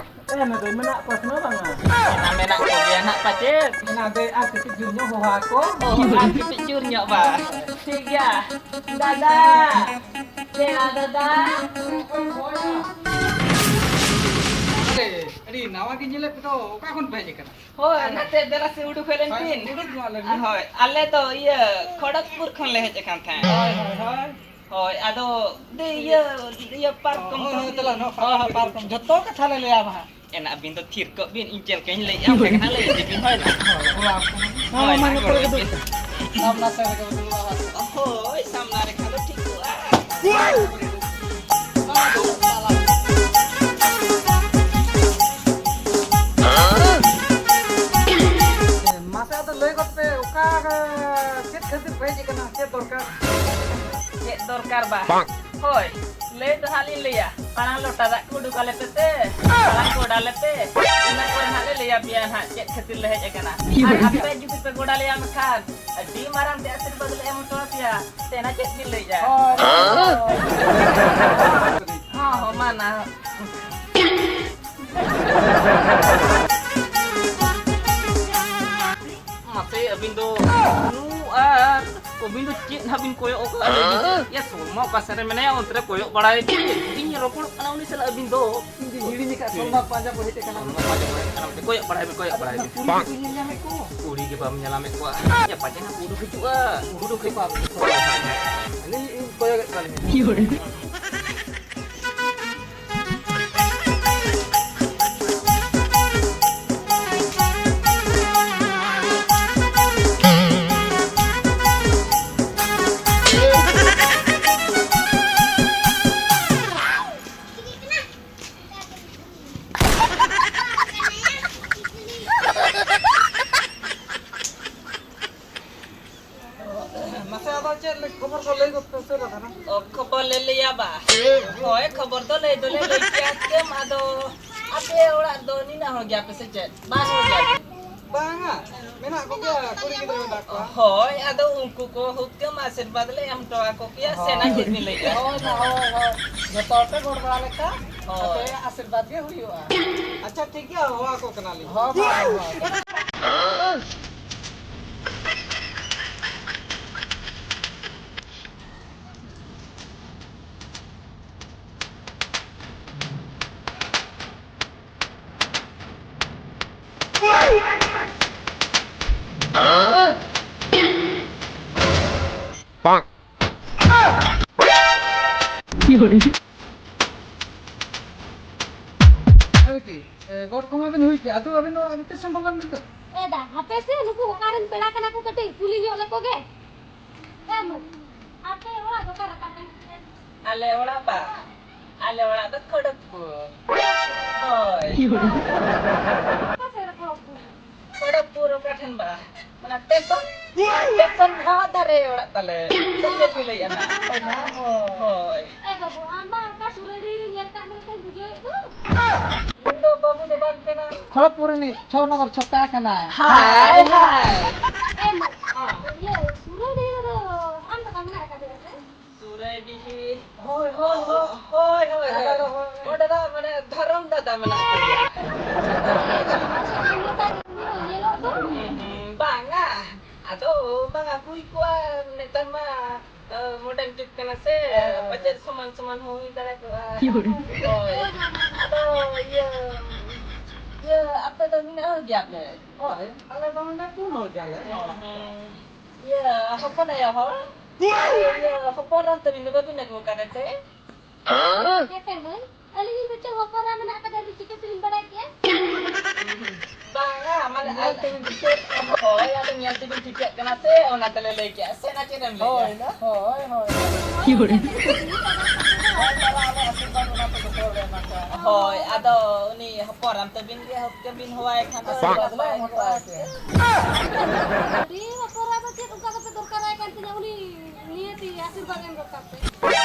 ᱮ, ᱱᱚᱰᱮ ᱢᱮᱱᱟᱜ ᱠᱚᱣᱟ ᱥᱮ ᱵᱟᱝᱟ? ᱚᱱᱟ ᱢᱮᱱᱟᱜ ᱠᱚᱜᱮᱭᱟ ᱱᱟᱜ ᱯᱟᱪᱮᱫ᱾ ᱚᱱᱟ ᱫᱚ ᱟᱨ ᱠᱟᱹᱴᱤᱡ ᱡᱳᱨ ᱧᱚᱜ ᱦᱚᱦᱚ ᱟᱠᱚ᱾ ᱚ, ᱟᱨ ᱠᱟᱹᱴᱤᱡ ᱡᱳᱨ ᱧᱚᱜ ᱵᱟ᱾ ᱴᱷᱤᱠ ᱜᱮᱭᱟ᱾ ᱫᱟᱫᱟ, ᱫᱮᱞᱟ ᱫᱟᱫᱟ᱾ ᱟᱹᱰᱤ ᱱᱟᱣᱟ ᱜᱮ ᱧᱮᱞᱮᱫ ᱯᱮ ᱫᱚ, ᱚᱠᱟ ᱠᱷᱚᱱ ᱯᱮ ᱦᱮᱡ ᱟᱠᱟᱱᱟ? ᱦᱳᱭ, ᱱᱟᱛᱮ ᱫᱮᱞᱟ ᱥᱮ ᱩᱰᱩᱠ ᱦᱮᱡ ᱞᱮᱱ ᱦᱳᱭ, ᱠᱤᱱ᱾ ᱩᱰᱩᱠ ᱧᱚᱜ ᱞᱮᱱ ᱠᱤᱱ᱾ ᱦᱳᱭ, ᱟᱞᱮ ᱫᱚ ᱤᱭᱟᱹ ᱠᱷᱚᱲᱚᱜᱽᱯᱩᱨ ᱠᱷᱚᱱ ᱞᱮ ᱦᱮᱡ ᱟᱠᱟᱱ ᱛᱟᱦᱮᱸᱫ᱾ ᱦᱳᱭ, ᱦᱳᱭ, ᱦᱳᱭ᱾ ᱦᱳᱭ, ᱟᱫᱚ ᱫᱮ ᱤᱭᱟᱹ, ᱤᱭᱟᱹ ᱯᱟᱨᱠᱚᱢ ᱦᱳᱭ, ᱠᱚ᱾ ᱦᱳᱭ, ᱛᱟᱦᱞᱮ ᱱᱚᱣᱟ ᱯᱟᱨᱠᱚᱢ, ᱦᱳᱭ, ᱯᱟᱨᱠᱚᱢ, ᱡᱷᱚᱛᱚ ᱠᱟᱛᱷᱟ ᱞᱮ ᱞᱟᱹᱭᱟ ᱵᱟᱦᱟ᱾ ᱮᱱᱟ ᱟᱹᱵᱤᱱ ᱫᱚ ᱛᱷᱤᱨ ᱠᱚᱜ ᱵᱤᱱ, ᱤᱧ ᱪᱮᱫ ᱞᱮᱠᱟᱧ ᱞᱟᱹᱭᱮᱜᱼᱟ, ᱚᱱᱠᱟ ᱜᱮ ᱱᱟᱦᱟᱜ ᱞᱟᱹᱭ ᱤᱫᱤ ᱵᱤᱱ, ᱦᱳᱭ᱾ ᱦᱳᱭ, ᱦᱳᱭ, ᱢᱟ, ᱢᱟ, ᱱᱟᱦᱟᱜ ᱱᱚᱛᱮ ᱨᱮᱜᱮ ᱜᱚᱲᱚ ᱫᱩᱲᱩᱵ, ᱵᱤᱱ᱾ ᱱᱟᱢ ᱱᱟᱛᱮ ᱨᱮᱜᱮ ᱵᱚ ᱫᱩᱲᱩᱵᱼᱟ, ᱦᱳᱭ᱾ ᱦᱳᱭ, ᱥᱟᱢᱱᱟ ᱨᱮ ᱠᱷᱟᱱ ᱫᱚ ᱴᱷᱤᱠᱚᱜᱼᱟ᱾ ᱢᱟᱥᱮ ᱟᱫᱚ ᱞᱟᱹᱭ ᱜᱚᱫ ᱯᱮ, ᱚᱠᱟ, ᱪᱮᱫ ᱠᱷᱟᱹᱛᱤᱨ ᱯᱮ ᱦᱮᱡ ᱟᱠᱟᱱᱟ, ᱪᱮᱫ ᱫᱚᱨᱠᱟᱨ? ᱪᱮᱫ ᱫᱚᱨᱠᱟᱨ ᱵᱟ? ᱦᱳᱭ, ᱞᱟᱹᱭ ᱫᱚ ᱦᱟᱸᱜ ᱞᱤᱧ ᱞᱟᱹᱭᱟ, ᱢᱟᱲᱟᱝ ᱞᱚᱴᱟ ᱫᱟᱜ ᱠᱚ ᱩᱰᱩᱠ ᱟᱞᱮ ᱯᱮ ᱥᱮ, ᱢᱟᱲᱟᱝ ᱜᱚᱰ ᱟᱞᱮ ᱯᱮ, ᱤᱱᱟᱹ ᱯᱚᱨᱮ ᱦᱟᱸᱜ ᱞᱮ ᱞᱟᱹᱭ ᱟᱯᱮᱭᱟ ᱦᱟᱸᱜ ᱪᱮᱫ ᱠᱷᱟᱹᱛᱤᱨ ᱞᱮ ᱦᱮᱡ ᱟᱠᱟᱱᱟ᱾ ᱟᱨ ᱟᱯᱮ ᱡᱩᱫᱤ ᱯᱮ ᱜᱚᱰ ᱟᱞᱮᱭᱟ ᱢᱮᱱᱠᱷᱟᱱ ᱟᱹᱰᱤ ᱢᱟᱨᱟᱝ ᱛᱮ ᱟᱥᱤᱨᱵᱟᱫᱽ ᱞᱮ ᱮᱢ ᱦᱚᱪᱚ ᱟᱯᱮᱭᱟ᱾ ᱥᱮ ᱱᱟ ᱪᱮᱫ ᱵᱤᱱ ᱞᱟᱹᱭᱮᱫᱼᱟ? ᱦᱳᱭ᱾ ᱦᱚᱸ, ᱦᱚᱸ, ᱢᱟ ᱱᱟ᱾ ᱢᱟᱥᱮ ᱟᱹᱵᱤᱱ ᱫᱚ ᱱᱩ ᱟᱨ ᱟᱹᱵᱤᱱ ᱫᱚ ᱪᱮᱫ ᱦᱟᱸᱜ ᱵᱤᱱ ᱠᱚᱭᱚᱜ ᱟᱠᱟᱫᱼᱟ? ᱦᱮᱸ? ᱭᱟ, ᱥᱚᱞᱢᱟ ᱚᱠᱟ ᱥᱮᱫ ᱨᱮ ᱢᱮᱱᱟᱭᱟ, ᱚᱱᱛᱮ ᱨᱮ ᱠᱚᱭᱚᱜ ᱵᱟᱲᱟᱭ ᱵᱤᱱ᱾ ᱤᱧ ᱨᱚᱯᱚᱲᱚᱜ ᱠᱟᱱᱟ ᱩᱱᱤ ᱥᱟᱞᱟᱜ, ᱟᱹᱵᱤᱱ ᱫᱚ᱾ ᱤᱧ ᱫᱩᱧ ᱦᱤᱲᱤᱧ ᱟᱠᱟᱫ, ᱥᱚᱞᱢᱟ ᱯᱟᱸᱡᱟ ᱠᱚ ᱦᱮᱡ ᱟᱠᱟᱱᱟ᱾ ᱥᱚᱞᱢᱟ ᱯᱟᱸᱡᱟ ᱠᱚ ᱦᱮᱡ ᱟᱠᱟᱱᱟ, ᱚᱱᱛᱮ ᱠᱚᱭᱚᱜ ᱵᱟᱲᱟᱭ ᱵᱤᱱ, ᱠᱚᱭᱚᱜ ᱵᱟᱲᱟᱭ ᱵᱤᱱ᱾ ᱠᱩᱲᱤ ᱜᱮᱠᱚ ᱧᱮᱞ ᱧᱟᱢᱮᱫ ᱠᱚ᱾ ᱠᱩᱲᱤ ᱜᱮ ᱵᱟᱢ ᱧᱮᱞ ᱧᱟᱢᱮᱫ ᱠᱚᱣᱟ? ᱭᱟ, ᱯᱟᱪᱮ ᱦᱟᱸᱜ ᱩᱰᱩᱠ ᱦᱤᱡᱩᱜᱼᱟ᱾ ᱩᱰᱩᱠ ᱦᱤᱡᱩᱜᱼᱟ᱾ ᱟᱹᱞᱤᱧ ᱠᱚᱭᱚᱜᱮᱫ ᱠᱚᱣᱟᱞᱤᱧ᱾ ᱢᱟᱥᱮ, ᱟᱫᱚ ᱪᱮᱫ ᱞᱮ-, ᱠᱷᱚᱵᱚᱨ ᱠᱚ ᱞᱟᱹᱭ ᱜᱚᱫ ᱯᱮ ᱩᱥᱟᱹᱨᱟ ᱫᱷᱟᱨᱟ᱾ ᱚ, ᱠᱷᱚᱵᱚᱨ ᱞᱮ ᱞᱟᱹᱭᱟ ᱵᱟ? ᱦᱳᱭ, ᱠᱷᱚᱵᱚᱨ ᱫᱚ ᱞᱟᱹᱭ ᱫᱚᱞᱮ ᱞᱟᱹᱭ ᱠᱮᱭᱟ᱾ ᱪᱤᱠᱟᱹᱢ ᱟᱫᱚ, ᱟᱯᱮ ᱚᱲᱟᱜ ᱫᱚ ᱱᱤᱱᱟᱹᱜ ᱦᱚᱲ ᱜᱮᱭᱟᱯᱮ ᱥᱮ ᱪᱮᱫ? ᱵᱟᱨ ᱦᱚᱲ ᱜᱮᱭᱟᱯᱮ? ᱵᱟᱝᱟ, ᱢᱮᱱᱟᱜ ᱠᱚᱜᱮᱭᱟ, ᱠᱩᱲᱤ ᱜᱤᱫᱽᱨᱟᱹ ᱢᱮᱱᱟᱜ ᱠᱚᱣᱟ᱾ ᱦᱳᱭ, ᱟᱫᱚ ᱩᱱᱠᱩ ᱠᱚ ᱦᱩᱛᱠᱟᱹᱢ ᱟᱥᱤᱨᱵᱟᱫᱽ ᱞᱮ ᱮᱢ ᱦᱚᱴᱚ ᱟᱠᱚ ᱠᱮᱭᱟ, ᱥᱮ ᱦᱳᱭ᱾ ᱪᱮᱫ ᱵᱤᱱ ᱞᱟᱹᱭᱮᱫᱼᱟ? ᱦᱳᱭ, ᱦᱳᱭ, ᱦᱳᱭ᱾ ᱡᱚᱛᱚ ᱦᱚᱲ ᱯᱮ ᱜᱚᱲ ᱵᱟᱲᱟ ᱞᱮᱠᱷᱟᱱ ᱦᱳᱭ᱾ ᱟᱯᱮᱭᱟᱜ ᱟᱥᱤᱨᱵᱟᱫᱽ ᱜᱮ ᱦᱩᱭᱩᱜᱼᱟ᱾ ᱟᱪᱪᱷᱟ, ᱴᱷᱤᱠ ᱜᱮᱭᱟ, ᱦᱚᱦᱚ ᱟᱠᱚ ᱠᱟᱱᱟᱞᱤᱧ᱾ ᱦᱚᱦᱚ ᱢᱟ, ᱦᱚᱦᱚ ᱢᱟ᱾ ᱟᱨᱠᱤ, ᱮ, ᱜᱚᱴ ᱠᱚᱢᱟ ᱵᱤᱱ ᱦᱩᱭ ᱠᱮᱜᱼᱟ, ᱟᱫᱚ ᱟᱹᱵᱤᱱ ᱫᱚ ᱛᱤᱥ ᱦᱚᱸ ᱵᱟᱵᱮᱱ ᱢᱮᱛᱟᱜ? ᱮ ᱫᱟ, ᱦᱟᱯᱮ ᱥᱮ, ᱱᱩᱠᱩ ᱚᱠᱟᱨᱮᱱ ᱯᱮᱲᱟ ᱠᱟᱱᱟ ᱠᱚ, ᱠᱟᱹᱴᱤᱡ ᱠᱩᱞᱤ ᱧᱚᱜ ᱞᱮᱠᱚ ᱜᱮ᱾ ᱮ ᱢᱟᱹᱭ, ᱟᱯᱮ ᱚᱲᱟᱜ ᱫᱚ ᱚᱠᱟ ᱨᱮ ᱛᱟᱯᱮ? ᱟᱞᱮ ᱚᱲᱟᱜ ᱵᱟ, ᱟᱞᱮ ᱚᱲᱟᱜ ᱫᱚ ᱠᱷᱚᱲᱚᱜᱽᱯᱩᱨ᱾ ᱦᱳᱭ᱾ ᱚᱠᱟ ᱥᱮᱫ ᱨᱮ ᱠᱷᱚᱲᱚᱜᱽᱯᱩᱨ? ᱠᱷᱚᱲᱚᱜᱽᱯᱩᱨ ᱚᱠᱟ ᱴᱷᱮᱱ ᱵᱟ? ᱚᱱᱟ ᱥᱴᱮᱥᱚᱱ, ᱥᱴᱮᱥᱚᱱ ᱫᱷᱟᱣᱟ ᱫᱷᱟᱨᱮ ᱚᱲᱟᱜ ᱛᱟᱞᱮ᱾ ᱥᱮ ᱪᱮᱫ ᱯᱮ ᱞᱟᱹᱭᱮᱫᱼᱟ ᱱᱟᱜ? ᱦᱳᱭ᱾ ᱮ ᱵᱟᱹᱵᱩ, ᱟᱢ ᱢᱟ ᱚᱱᱠᱟ ᱥᱩᱨᱟᱹᱭᱰᱤ ᱨᱮ ᱧᱮᱞ ᱠᱟᱜ ᱢᱮ ᱞᱮᱠᱟᱧ ᱵᱩᱡᱷᱟᱹᱣᱮᱫ ᱫᱚ᱾ ᱤᱧ ᱫᱚ ᱵᱟᱹᱵᱩ ᱫᱚ ᱵᱟᱝ ᱠᱟᱱᱟ᱾ ᱠᱷᱚᱲᱚᱜᱽᱯᱩᱨ ᱨᱤᱱᱤᱡ ᱪᱷᱚ ᱱᱚᱢᱵᱚᱨ ᱪᱷᱚᱠᱟ ᱠᱟᱱᱟᱭ᱾ ᱦᱟᱭ, ᱦᱟᱭ᱾ ᱮ ᱢᱟ, ᱤᱭᱟᱹ, ᱥᱩᱨᱟᱹᱭᱰᱤ ᱨᱮᱫᱚ ᱟᱢ ᱫᱚ ᱵᱟᱢ ᱢᱮᱱᱟᱜ ᱟᱠᱟᱫ ᱢᱮᱭᱟ ᱥᱮ? ᱥᱩᱨᱟᱹᱭᱰᱤᱦᱤ᱾ ᱦᱳᱭ, ᱦᱳᱭ, ᱦᱳᱭ᱾ ᱦᱳᱭ, ᱦᱳᱭ, ᱦᱳᱭ᱾ ᱚᱸᱰᱮ ᱫᱚ, ᱦᱳᱭ᱾ ᱚᱸᱰᱮ ᱫᱚ ᱢᱟᱱᱮ ᱫᱷᱚᱨᱚᱢ ᱫᱟᱫᱟ ᱢᱮᱱᱟᱜ ᱠᱚᱣᱟ᱾ ᱧᱮᱞᱚᱜ ᱫᱚ᱾ ᱦᱩᱸ, ᱵᱟᱝᱟ᱾ ᱟᱫᱚ ᱵᱟᱝᱟ, ᱦᱩᱭ ᱠᱚᱜᱼᱟ, ᱱᱮᱛᱟᱨ ᱢᱟ, ᱟ, ᱢᱚᱰᱟᱨᱱ ᱡᱩᱜᱽ ᱠᱟᱱᱟ ᱥᱮ, ᱦᱮᱸ᱾ ᱯᱟᱪᱮᱫ ᱥᱚᱢᱟᱱ ᱥᱚᱢᱟᱱ ᱦᱚᱸ ᱦᱩᱭ ᱫᱟᱲᱮ ᱠᱚᱜᱼᱟ᱾ ᱦᱳᱭ᱾ ᱟᱫᱚ ᱤᱭᱟᱹ, ᱤᱭᱟᱹ, ᱟᱯᱮ ᱫᱚ ᱱᱤᱱᱟᱹᱜ ᱦᱚᱲ ᱜᱮᱭᱟ ᱯᱮ? ᱦᱳᱭ, ᱟᱞᱮ ᱫᱚ ᱱᱚᱰᱮ ᱯᱩᱱ ᱦᱚᱲ ᱜᱮᱭᱟᱞᱮ᱾ ᱦᱮᱸ, ᱦᱮᱸ᱾ ᱤᱭᱟᱹ, ᱦᱚᱯᱚᱱ ᱟᱭᱳ ᱦᱚᱲ? ᱤᱭᱟᱹ, ᱦᱚᱯᱚᱱ ᱮᱨᱟ ᱛᱟᱹᱵᱤᱱ ᱫᱚ ᱵᱟᱹᱵᱤᱱ ᱟᱹᱜᱩ ᱟᱠᱟᱫᱮ ᱛᱮ? ᱦᱮᱸ ᱛᱚ ᱢᱟᱹᱭ, ᱟᱹᱞᱤᱧ ᱤᱧ ᱵᱩᱡᱷᱟᱹᱣ ᱦᱚᱯᱚᱱ ᱮᱨᱟ ᱢᱮᱱᱟᱜ ᱟᱠᱟᱫᱟ, ᱟᱫᱚ ᱪᱤᱠᱟᱹ ᱛᱮᱞᱤᱧ ᱵᱟᱲᱟᱭ ᱠᱮᱜᱼᱟ? ᱵᱟᱝᱟ, ᱢᱟᱱᱮ ᱧᱮᱞ ᱟᱡ ᱛᱮᱵᱤᱱ ᱴᱷᱤᱠᱟᱹ, ᱦᱳᱭ, ᱟᱫᱚ ᱧᱮᱞ ᱛᱮᱵᱤᱱ ᱴᱷᱤᱠᱟᱹᱜ ᱠᱟᱱᱟ ᱥᱮ, ᱚᱱᱟ ᱛᱮᱞᱮ ᱞᱟᱹᱭ ᱠᱮᱜᱼᱟ᱾ ᱥᱮ ᱚᱱᱟ ᱪᱮᱫ ᱮᱢ ᱞᱟᱹᱭᱮᱜᱼᱟ? ᱦᱳᱭ ᱱᱟ, ᱦᱳᱭ, ᱦᱳᱭ᱾ ᱦᱳᱭ, ᱛᱟᱦᱞᱮ ᱟᱞᱮ ᱟᱥᱤᱨᱵᱟᱫᱽ ᱚᱱᱟ ᱛᱮᱜᱮ ᱛᱚ ᱞᱮ ᱮᱢᱟ ᱠᱚᱣᱟ᱾ ᱦᱳᱭ, ᱟᱫᱚ ᱩᱱᱤ ᱦᱚᱯᱚᱱ ᱮᱨᱟ ᱛᱟᱹᱵᱤᱱ ᱜᱮ ᱦᱚᱠ ᱛᱮᱵᱤᱱ ᱦᱚᱦᱚᱣᱟᱭ ᱠᱷᱟᱱ ᱫᱚ ᱟᱥᱤᱨᱵᱟᱫᱽ ᱞᱮ ᱮᱢ ᱦᱚᱴᱚ ᱟᱭ ᱠᱮᱭᱟ᱾ ᱟᱹᱰᱤ ᱦᱚᱯᱚᱱ ᱮᱨᱟ ᱫᱚ ᱪᱮᱫ ᱚᱱᱠᱟ ᱫᱚᱯᱮ ᱫᱚᱨᱠᱟᱨᱟᱭ ᱠᱟᱱ ᱛᱤᱧᱟ, ᱩᱱᱤ ᱱᱤᱭᱟᱹᱛᱤ ᱟᱥᱤᱨᱵᱟᱫᱽ ᱮᱢ ᱫᱚᱨᱠᱟᱨ ᱯᱮ᱾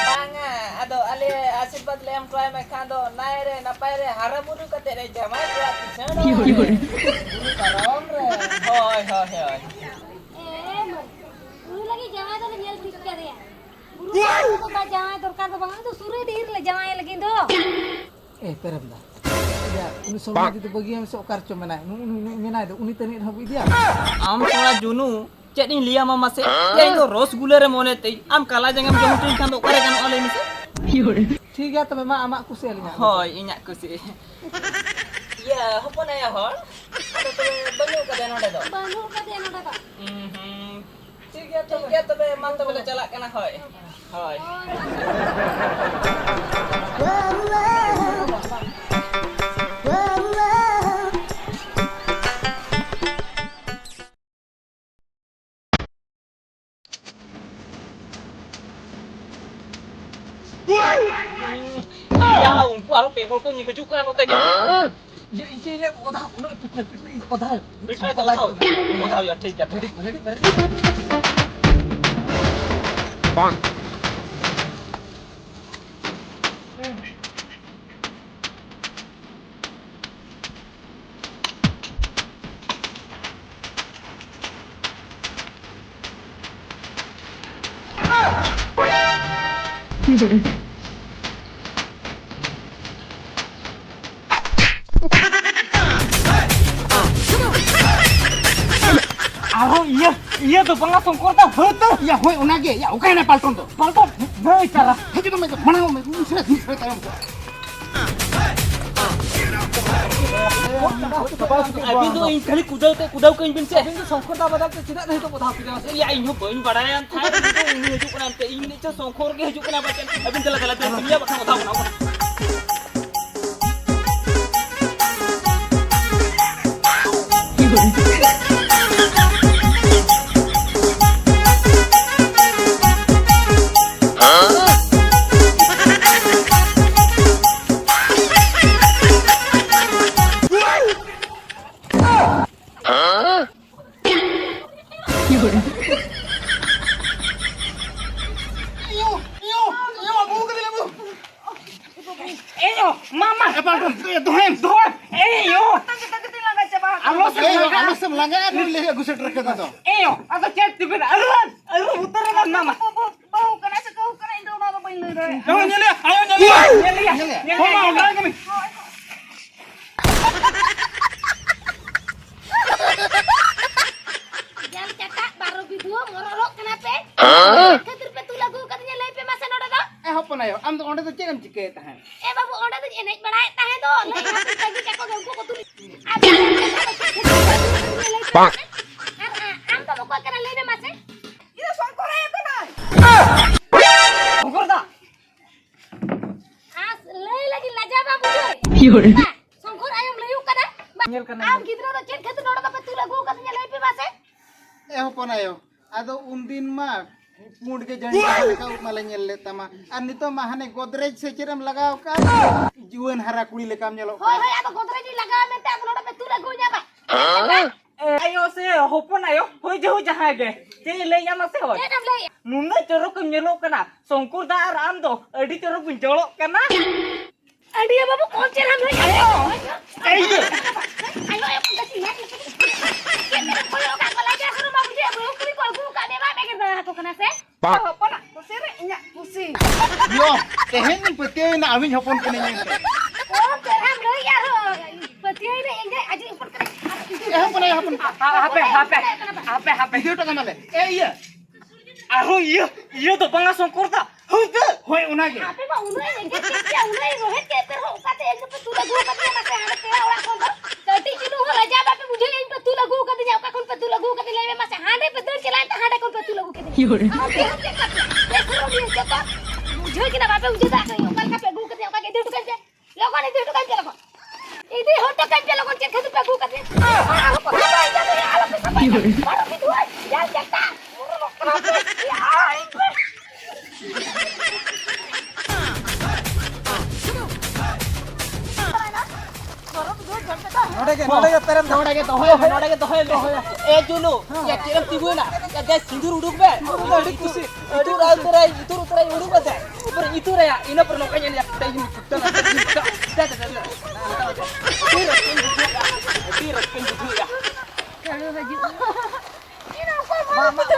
ᱵᱟᱝᱟ, ᱟᱫᱚ ᱟᱞᱮ ᱟᱥᱤᱨᱵᱟᱫᱽ ᱞᱮ ᱮᱢ ᱦᱚᱴᱚ ᱟᱭ ᱢᱟ ᱠᱷᱟᱱ ᱫᱚ ᱱᱟᱭ ᱨᱮ ᱱᱟᱯᱟᱭ ᱨᱮ ᱦᱟᱨᱟ ᱵᱩᱨᱩ ᱠᱟᱛᱮ ᱨᱮ ᱡᱟᱶᱟᱭ ᱠᱚᱲᱟ ᱠᱤᱥᱟᱹᱬ ᱦᱚᱲ ᱨᱮ᱾ ᱵᱩᱨᱩ ᱯᱟᱨᱚᱢ ᱨᱮ᱾ ᱦᱳᱭ, ᱦᱳᱭ, ᱦᱳᱭ᱾ ᱮ ᱢᱟᱹᱭ, ᱩᱱᱤ ᱞᱟᱹᱜᱤᱫ ᱡᱟᱶᱟᱭ ᱫᱚᱞᱮ ᱧᱮᱞ ᱴᱷᱤᱠ ᱠᱟᱫᱮᱭᱟ᱾ ᱵᱩᱨᱩ ᱯᱟᱨᱚᱢ ᱨᱮᱫᱚ ᱵᱟᱭ ᱡᱟᱶᱟᱭ ᱫᱚᱨᱠᱟᱨ ᱫᱚ ᱵᱟᱝᱟ, ᱩᱱᱤ ᱫᱚ ᱥᱩᱨ ᱨᱮ ᱰᱷᱮᱨ ᱞᱮ ᱡᱟᱶᱟᱭ ᱞᱟᱹᱜᱤᱫ ᱫᱚ᱾ ᱮ, ᱯᱮᱨᱮᱢ ᱫᱟ᱾ ᱮᱭᱟ, ᱩᱱᱤ ᱥᱚᱨᱢᱟ ᱫᱤᱫᱤ ᱵᱟᱹᱜᱤᱭᱟᱢ ᱥᱮ ᱚᱠᱟ ᱨᱮᱪᱚ ᱢᱮᱱᱟᱭ? ᱱᱩᱭ, ᱱᱩᱭ, ᱱᱩᱭ ᱢᱮᱱᱟᱭ ᱫᱚ, ᱩᱱᱤ ᱛᱟᱹᱱᱤᱡ ᱨᱮᱦᱚᱸ ᱵᱚ ᱤᱫᱤᱭᱟ? ᱟᱢ ᱛᱷᱚᱲᱟ ᱡᱩᱱᱩ, ᱪᱮᱫ ᱤᱧ ᱞᱟᱹᱭᱟᱢᱟ ᱢᱟᱥᱮ? ᱮᱭᱟ, ᱤᱧ ᱫᱚ ᱨᱚᱥᱜᱩᱞᱟᱹ ᱨᱮ ᱢᱚᱱᱮ ᱛᱮ, ᱟᱢ ᱠᱟᱞᱟ ᱡᱟᱝᱮᱢ ᱡᱚᱢ ᱦᱚᱪᱚᱧ ᱠᱷᱟᱱ ᱫᱚ ᱚᱠᱟᱨᱮ ᱜᱟᱱᱚᱜᱼᱟ, ᱞᱟᱹᱭ ᱢᱮᱥᱮ? ᱴᱷᱤᱠ ᱜᱮᱭᱟ ᱛᱚᱵᱮ, ᱢᱟ, ᱟᱢᱟᱜ ᱠᱩᱥᱤ ᱟᱹᱞᱤᱧᱟᱜ ᱠᱩᱥᱤ᱾ ᱦᱳᱭ, ᱤᱧᱟᱜ ᱠᱩᱥᱤ᱾ ᱤᱭᱟᱹ, ᱦᱚᱯᱚᱱ ᱟᱭᱳ ᱦᱚᱲ, ᱟᱫᱚ ᱛᱚᱵᱮ ᱵᱟᱹᱱᱩᱜ ᱠᱟᱫᱮᱭᱟ ᱱᱚᱰᱮ ᱫᱚ? ᱵᱟᱹᱱᱩᱜ ᱠᱟᱫᱮᱭᱟ ᱱᱚᱰᱮ ᱫᱚ᱾ ᱦᱩᱸ, ᱦᱩᱸ᱾ ᱴᱷᱤᱠ ᱜᱮᱭᱟ ᱛᱚᱵᱮ᱾ ᱴᱷᱤᱠ ᱜᱮᱭᱟ ᱛᱚᱵᱮ, ᱢᱟ ᱛᱚᱵᱮ ᱞᱮ ᱪᱟᱞᱟᱜ ᱠᱟᱱᱟ, ᱦᱳᱭ᱾ ᱦᱳᱭ᱾ ᱦᱳᱭ, ᱢᱟ᱾ ᱭᱟ, ᱩᱱᱠᱩ ᱟᱨᱚ ᱯᱮ ᱦᱚᱲ ᱠᱚ ᱦᱤᱡᱩᱜ ᱠᱟᱱᱟ ᱱᱚᱛᱮ ᱜᱮ᱾ ᱤᱭᱟᱹ, ᱤᱭᱟᱹ, ᱤᱭᱟᱹ, ᱚᱫᱟ, ᱩᱱᱟᱹᱜ ᱯᱤᱴᱱᱟ, ᱯᱤᱴᱱᱟ, ᱚᱫᱟ᱾ ᱯᱤᱴᱱᱟ, ᱚᱫᱟ, ᱚᱫᱟ, ᱚᱫᱟ, ᱚᱫᱟ, ᱴᱷᱤᱠ ᱜᱮᱭᱟ, ᱴᱷᱤᱠ ᱜᱮᱭᱟ᱾ ᱟᱨᱦᱚᱸ ᱤᱭᱟᱹ, ᱤᱭᱟᱹ ᱫᱚ ᱵᱟᱝᱟ ᱥᱚᱝᱠᱚᱨ ᱫᱟ, ᱦᱟᱹᱛ ᱫᱚ᱾ ᱭᱟ, ᱦᱳᱭ, ᱚᱱᱟᱜᱮ᱾ ᱭᱟ, ᱚᱠᱟᱭᱮᱱᱟ ᱯᱟᱞᱴᱚᱱ ᱫᱚ? ᱯᱟᱞᱴᱚᱱ? ᱦᱟᱹᱭ ᱛᱟᱨᱟ᱾ ᱦᱤᱡᱩᱜ ᱢᱮ, ᱢᱟᱲᱟᱝ ᱢᱮ, ᱩᱥᱟᱹᱨᱟ, ᱩᱥᱟᱹᱨᱟ ᱛᱟᱭᱚᱢ ᱠᱚ᱾ ᱟᱹᱵᱤᱱ ᱫᱚ ᱤᱧ ᱠᱷᱟᱹᱞᱤ ᱠᱩᱫᱟᱹᱣ ᱛᱮ, ᱠᱩᱫᱟᱹᱣ ᱠᱟᱹᱧ ᱵᱤᱱ ᱥᱮ᱾ ᱟᱹᱵᱤᱱ ᱫᱚ ᱥᱚᱝᱠᱚᱨ ᱫᱟ ᱵᱟᱫᱟᱞ ᱛᱮ ᱪᱮᱫᱟᱜ ᱱᱤᱛᱚᱜ ᱠᱚ ᱫᱷᱟᱣ ᱠᱮᱫᱟ ᱢᱟᱥᱮ? ᱭᱟ, ᱤᱧ ᱦᱚᱸ ᱵᱟᱹᱧ ᱵᱟᱲᱟᱭᱟ, ᱛᱟᱦᱮᱸ ᱩᱱᱤ ᱫᱚ ᱩᱱᱤ ᱦᱤᱡᱩᱜ ᱠᱟᱱᱟ ᱮᱱᱛᱮ, ᱤᱧ ᱱᱤᱛᱚᱜ ᱥᱚᱝᱠᱚᱨ ᱜᱮ ᱦᱤᱡᱩᱜ ᱠᱟᱱᱟ ᱯᱟᱪᱮᱫ᱾ ᱟᱹᱵᱤᱱ ᱫᱮᱞᱟ, ᱫᱮᱞᱟ, ᱫᱮᱞᱟ, ᱫᱮᱞᱟ, ᱵᱟᱠᱷᱟᱱ ᱠᱚ ᱫᱷᱟᱣ ᱠᱟᱱᱟ᱾ ᱮᱭᱳ, ᱢᱟᱢᱟ᱾ ᱮ, ᱵᱟᱝ, ᱮ, ᱫᱚᱦᱚᱭᱮᱢ᱾ ᱫᱚᱦᱚᱭ᱾ ᱮᱭᱳ᱾ ᱟᱞᱚ ᱥᱮ ᱮᱭᱳ, ᱞᱟᱸᱜᱟ᱾ ᱟᱞᱚ ᱥᱮᱢ ᱞᱟᱸᱜᱟᱜᱼᱟ, ᱱᱩᱭ ᱞᱟᱹᱭ ᱟᱹᱜᱩ ᱥᱮᱴᱮᱨ ᱠᱟᱫᱟ ᱫᱚ᱾ ᱮᱭᱳ, ᱟᱫᱚ ᱪᱮᱫ ᱛᱮᱵᱮᱱ ᱟᱹᱨᱩᱵ, ᱟᱹᱨᱩᱵ ᱩᱛᱟᱹᱨ ᱮᱱᱟ ᱢᱟᱢᱟ᱾ ᱵᱟᱹᱦᱩ, ᱵᱟᱹᱦᱩ ᱠᱟᱱᱟ ᱥᱮ ᱵᱟᱹᱦᱩ ᱠᱟᱱᱟ, ᱤᱧ ᱫᱚ ᱚᱱᱟ ᱫᱚ ᱵᱟᱹᱧ ᱞᱟᱹᱭ ᱫᱟᱲᱮᱭᱟᱜᱼᱟ᱾ ᱧᱮᱞᱮᱭᱟ, ᱟᱭᱳ ᱧᱮᱞᱮᱭᱟ᱾ ᱧᱮᱞᱮᱭᱟ᱾ ᱦᱚᱸ, ᱢᱟ, ᱚᱱᱠᱟ ᱜᱮ ᱠᱟᱹᱢᱤ᱾ ᱡᱟᱝ ᱪᱟᱴᱟᱜ ᱵᱟᱨᱚ ᱵᱤᱫᱷᱩᱣᱟᱹ ᱢᱚᱨᱚᱨᱚᱜ ᱠᱟᱱᱟ ᱯᱮ᱾ ᱦᱮᱸ? ᱪᱮᱫ ᱠᱷᱟᱹᱛᱤᱨ ᱯᱮ ᱛᱩᱞ ᱟᱹᱜᱩ ᱠᱟᱫᱤᱧᱟ ᱞᱟᱹᱭ ᱯᱮ ᱢᱟᱥᱮ ᱱᱚᱰᱮ ᱫᱚ? ᱮ ᱦᱚᱯᱚᱱ ᱟᱭᱳ, ᱟᱢ ᱫᱚ ᱚᱸᱰᱮ ᱫᱚ ᱪᱮᱫ ᱮᱢ ᱪᱤᱠᱟᱹᱭᱮᱫ ᱛᱟᱦᱮᱸᱫ? ᱮ ᱵᱟᱹᱵᱩ, ᱚᱸᱰᱮ ᱫᱚᱧ ᱮᱱᱮᱡ ᱵᱟᱲᱟᱭᱮᱫ ᱛᱟᱦᱮᱸ ᱫᱚ, ᱞᱟᱹᱭ ᱦᱟᱯᱮ ᱛᱟᱺᱜᱤ ᱠᱟᱠᱚ ᱜᱮ ᱩᱱᱠᱩ ᱠᱚ ᱛᱩᱞ᱾ ᱟᱨ ᱟᱢ ᱫᱚ ᱪᱮᱫ ᱠᱷᱟᱹᱛᱤᱨ ᱯᱮ ᱛᱩᱞ ᱟᱹᱜᱩ ᱠᱟᱫᱤᱧᱟ ᱞᱟᱹᱭ ᱯᱮ ᱢᱟᱥᱮ? ᱟᱨ, ᱟ, ᱟᱢ ᱫᱚ ᱚᱠᱚᱭ ᱠᱟᱱᱟ ᱞᱟᱹᱭ ᱢᱮ ᱢᱟᱥᱮ? ᱤᱧ ᱫᱚ ᱥᱚᱝᱠᱚᱨ ᱟᱭᱳ ᱠᱟᱱᱟᱭ᱾ ᱥᱚᱝᱠᱚᱨ ᱫᱟ᱾ ᱟᱨ ᱞᱟᱹᱭ ᱞᱟᱹᱜᱤᱫ ᱞᱟᱡᱟᱣ ᱵᱟᱢ ᱵᱩᱡᱷᱟᱹᱣ? ᱤᱭᱳ ᱨᱮ᱾ ᱵᱟ, ᱥᱚᱝᱠᱚᱨ ᱟᱭᱳᱢ ᱞᱟᱹᱭᱩᱜ ᱠᱟᱱᱟ? ᱵᱟ, ᱧᱮᱞ ᱠᱟᱱᱟ᱾ ᱟᱢ ᱜᱤᱫᱽᱨᱟᱹ ᱫᱚ ᱪᱮᱫ ᱠᱷᱟᱹᱛᱤᱨ ᱱᱚᱰᱮ ᱫᱚᱯᱮ ᱛᱩᱞ ᱟᱹᱜᱩ ᱟᱠᱟᱫᱤᱧᱟ ᱞᱟᱹᱭ ᱯᱮ ᱢᱟᱥᱮ? ᱮ ᱦᱚᱯᱚᱱ ᱟᱭᱳ, ᱟᱫᱚ ᱩᱱᱫᱤᱱ ᱢᱟ ᱯᱩᱸᱰ ᱜᱮ ᱡᱟᱹᱱᱤᱡ ᱡᱟᱦᱟᱸ ᱞᱮᱠᱟ ᱩᱵ ᱢᱟᱞᱮ ᱧᱮᱞ ᱞᱮᱫ ᱛᱟᱢᱟ, ᱟᱨ ᱱᱤᱛᱚᱜ ᱢᱟ ᱦᱟᱱᱮ ᱜᱚᱫᱨᱮᱡᱽ ᱥᱮ ᱪᱮᱫ ᱮᱢ ᱞᱟᱜᱟᱣ ᱠᱟᱜᱼᱟ, ᱡᱩᱣᱟᱹᱱ ᱦᱟᱨᱟ ᱠᱩᱲᱤ ᱞᱮᱠᱟᱢ ᱧᱮᱞᱚᱜ ᱦᱳᱭ, ᱠᱟᱱᱟ᱾ ᱦᱳᱭ, ᱟᱫᱚ ᱜᱚᱫᱨᱮᱡᱽ ᱤᱧ ᱞᱟᱜᱟᱣᱟ ᱢᱮᱱᱛᱮ ᱟᱫᱚ ᱱᱚᱰᱮ ᱯᱮ ᱛᱩᱞ ᱟᱹᱜᱩᱧᱟ ᱵᱟ? ᱦᱮᱸ? ᱮ, ᱟᱭᱳ ᱥᱮ ᱦᱚᱯᱚᱱ ᱟᱭᱳ, ᱦᱳᱭ ᱡᱮ ᱦᱳᱭ ᱡᱟᱦᱟᱸᱭ ᱜᱮ, ᱪᱮᱫ ᱤᱧ ᱞᱟᱹᱭᱟ ᱢᱟᱥᱮ ᱦᱳᱭ? ᱪᱮᱫ ᱮᱢ ᱞᱟᱹᱭᱮᱜᱼᱟ? ᱱᱩᱱᱟᱹᱜ ᱪᱚᱨᱚᱠ ᱮᱢ ᱧᱮᱞᱚᱜ ᱠᱟᱱᱟ, ᱥᱚᱝᱠᱚᱨ ᱫᱟ ᱟᱨ ᱟᱢ ᱫᱚ ᱟᱹᱰᱤ ᱪᱚᱨᱚᱠ ᱵᱤᱱ ᱡᱚᱲᱚᱜ ᱠᱟᱱᱟ᱾ ᱟᱹᱰᱤᱭᱟᱹ ᱵᱟᱹᱵᱩ, ᱠᱚᱢ ᱪᱮᱦᱨᱟᱢ ᱞᱟᱹᱭ ᱟᱭᱳ! ᱟᱭᱳ! ᱟᱭᱳ, ᱟᱭᱳ, ᱠᱚᱢ ᱪᱮᱦᱨᱟ ᱞᱟᱹᱭ ᱢᱮ᱾ ᱪᱮᱫ ᱞᱮᱠᱟᱢ ᱠᱚᱭᱚᱜ ᱟᱠᱟᱫ ᱠᱚᱣᱟ? ᱞᱟᱡᱟ ᱥᱚᱨᱚᱢ ᱵᱟᱢ ᱵᱩᱡᱷᱟᱹᱣᱟ? ᱵᱟᱹᱦᱩ ᱠᱩᱲᱤ ᱠᱚ ᱟᱹᱜᱩ ᱟᱠᱟᱫ ᱢᱮᱭᱟ, ᱵᱟᱢ ᱮᱜᱮᱨ ᱫᱟᱲᱮ ᱟᱠᱚ ᱠᱟᱱᱟ ᱥᱮ? ᱦᱚᱯᱚᱱᱟᱜ ᱠᱩᱥᱤ ᱨᱮ ᱤᱧᱟᱜ ᱠᱩᱥᱤ᱾ ᱭᱳ, ᱛᱮᱦᱮᱧ ᱤᱧ ᱯᱟᱹᱛᱭᱟᱹᱣ ᱮᱱᱟ ᱟᱢᱤᱡ ᱦᱚᱯᱚᱱ ᱠᱟᱹᱱᱟᱹᱧ ᱢᱮᱱᱛᱮ᱾ ᱠᱚᱢ ᱪᱮᱦᱨᱟᱢ ᱞᱟᱹᱭ ᱟᱨᱦᱚᱸ᱾ ᱯᱟᱹᱛᱭᱟᱹᱣ ᱮᱱᱟ ᱤᱧ ᱫᱚ ᱟᱡᱤᱡ ᱦᱚᱯᱚᱱ ᱠᱟᱹᱱᱟᱹᱧ᱾ ᱟᱨ ᱤᱧ ᱫᱚ ᱮᱦᱚᱵ ᱠᱟᱱᱟ, ᱮᱦᱚᱵ ᱠᱟᱱᱟ᱾ ᱦᱟᱯᱮ, ᱦᱟᱯᱮ, ᱦᱟᱯᱮ, ᱦᱟᱯᱮ, ᱦᱟᱯᱮ᱾ ᱵᱷᱤᱰᱤᱭᱳ ᱴᱟᱜ ᱢᱟᱞᱮ᱾ ᱮ, ᱤᱭᱟᱹ᱾ ᱟᱨᱦᱚᱸ ᱤᱭᱟᱹ, ᱤᱭᱟᱹ ᱫᱚ ᱵᱟᱝᱟ ᱥᱚᱝᱠᱚᱨ ᱫᱟ᱾ ᱦᱩᱫᱟᱹ᱾ ᱦᱳᱭ, ᱚᱱᱟᱜᱮ᱾ ᱟᱯᱮ ᱢᱟ ᱩᱱᱟᱹᱜ ᱮ ᱮᱜᱮᱨ ᱠᱮᱫ ᱯᱮᱭᱟ, ᱩᱱᱟᱹᱜ ᱮ ᱨᱚᱦᱮᱫ ᱠᱮᱫ ᱯᱮ ᱨᱮᱦᱚᱸ, ᱚᱠᱟᱛᱮ ᱮᱱ ᱫᱚᱯᱮ ᱛᱩᱞ ᱟᱹᱜᱩ ᱟᱠᱟᱫᱤᱧᱟ ᱢᱟᱥᱮ ᱦᱟᱸᱰᱮ ᱯᱮᱲᱟ ᱚᱲᱟᱜ ᱠᱷᱚᱱ ᱫᱚ? ᱠᱟᱹᱴᱤᱡ ᱪᱩᱞᱩᱝ ᱦᱚᱸ ᱞᱟᱡᱟ ᱵᱟᱯᱮ ᱵᱩᱡᱷᱟᱹᱣᱮᱫᱼᱟ, ᱤᱧ ᱯᱮ ᱛᱩᱞ ᱟᱹᱜᱩ ᱟᱠᱟᱫᱤᱧᱟ, ᱚᱠᱟ ᱠᱷᱚᱱ ᱯᱮ ᱛᱩᱞ ᱟᱹᱜᱩ ᱟᱠᱟᱫᱤᱧᱟ ᱞᱟᱹᱭ ᱢᱮ ᱢᱟᱥᱮ? ᱦᱟᱸᱰᱮ ᱯᱮ ᱫᱟᱹᱲ ᱪᱟᱞᱟᱣᱮᱱ ᱛᱮ ᱦᱟᱸᱰᱮ ᱠᱷᱚᱱ ᱯᱮ ᱛᱩᱞ ᱟᱹᱜᱩ ᱠᱮᱫᱤᱧᱟ᱾ ᱤᱭᱳᱨᱮ᱾ ᱟᱯᱮ ᱦᱚᱸ ᱪᱮᱫ ᱠᱟᱯᱮ? ᱯᱮ ᱥᱩᱨ ᱦᱚᱲ ᱡᱚᱛᱚ ᱵᱩᱡᱷᱟᱹᱣ ᱠᱮᱫᱟ, ᱵᱟᱯᱮ ᱵᱩᱡᱷᱟᱹᱣ ᱫᱟ, ᱚᱠᱟ ᱞᱮᱠᱟ ᱯᱮ ᱟᱹᱜᱩ ᱟᱠᱟᱫᱤᱧᱟ, ᱚᱱᱠᱟ ᱜᱮ ᱤᱫᱤ ᱦᱚᱴᱚ ᱠᱟᱹᱧ ᱯᱮ᱾ ᱞᱚᱜᱚᱱ ᱤᱫᱤ ᱦᱚᱴᱚ ᱠᱟᱹᱧ ᱯᱮ, ᱞᱚᱜᱚᱱ᱾ ᱤᱫᱤ ᱦᱚᱴᱚ ᱠᱟᱹᱧ ᱯᱮ ᱞᱚᱜᱚᱱ, ᱪᱮᱫ ᱠᱷᱟᱹᱛᱤᱨ ᱯᱮ ᱟᱹᱜᱩ ᱠᱟᱫᱤᱧᱟ? ᱟᱞᱚ ᱯᱮ ᱥᱟᱯᱷᱟᱭᱟ, ᱟᱞᱚ ᱯᱮ ᱥᱟᱯᱷᱟᱭᱟ᱾ ᱵᱟᱨᱚ ᱯᱤᱴᱷᱩᱣᱟᱹ, ᱧᱮᱞ ᱪᱮᱫ ᱞᱮᱠᱟ ᱢᱩᱨᱩᱢᱚᱜ ᱠᱟᱱᱟ ᱯᱮ᱾ ᱟᱭ ᱯᱮ᱾ ᱱᱚᱰᱮ ᱜᱮ, ᱱᱚᱰᱮ ᱜᱮ ᱯᱮᱨᱮᱢ ᱫᱚ᱾ ᱱᱚᱰᱮ ᱜᱮ ᱫᱚᱦᱚᱭ ᱢᱮ, ᱱᱚᱰᱮ ᱜᱮ ᱫᱚᱦᱚᱭ ᱢᱮ᱾ ᱮ ᱡᱩᱞᱩ, ᱭᱟ ᱪᱮᱫ ᱮᱢ ᱛᱤᱸᱜᱩᱭᱮᱱᱟ? ᱭᱟ ᱫᱮ ᱥᱤᱸᱫᱩᱨ ᱩᱰᱩᱠ ᱢᱮ᱾ ᱟᱹᱰᱤ ᱠᱩᱥᱤ᱾ ᱤᱛᱩᱨ ᱩᱛᱟᱹᱨᱟᱭ, ᱤᱛᱩᱨ ᱩᱛᱟᱹᱨᱟᱭ, ᱩᱰᱩᱠ ᱢᱮ ᱫᱮ᱾ ᱯᱩᱨᱟᱹ ᱤᱛᱩᱨᱟᱭᱟ, ᱤᱱᱟᱹ ᱯᱚᱨᱮ ᱱᱚᱝᱠᱟᱧ ᱮᱱᱮᱡᱟ᱾ ᱫᱮ, ᱤᱧ ᱪᱩᱯᱴᱟᱹ ᱱᱟ, ᱫᱮ, ᱤᱧ ᱪᱩᱯᱴᱟᱹ᱾ ᱫᱮ, ᱫᱮ, ᱫᱮ, ᱫᱮ᱾ ᱟᱹᱰᱤ ᱨᱟᱹᱥᱠᱟᱹᱧ ᱵᱩᱡᱷᱟᱹᱣᱮᱫᱼᱟ, ᱟᱹᱰᱤ ᱨᱟᱹᱥᱠᱟᱹᱧ ᱵᱩᱡᱷᱟᱹᱣᱮᱫᱼᱟ᱾ ᱪᱟᱞᱩ ᱦᱤᱡᱩᱜ᱾ ᱢᱟ, ᱢᱟ, ᱢᱟ᱾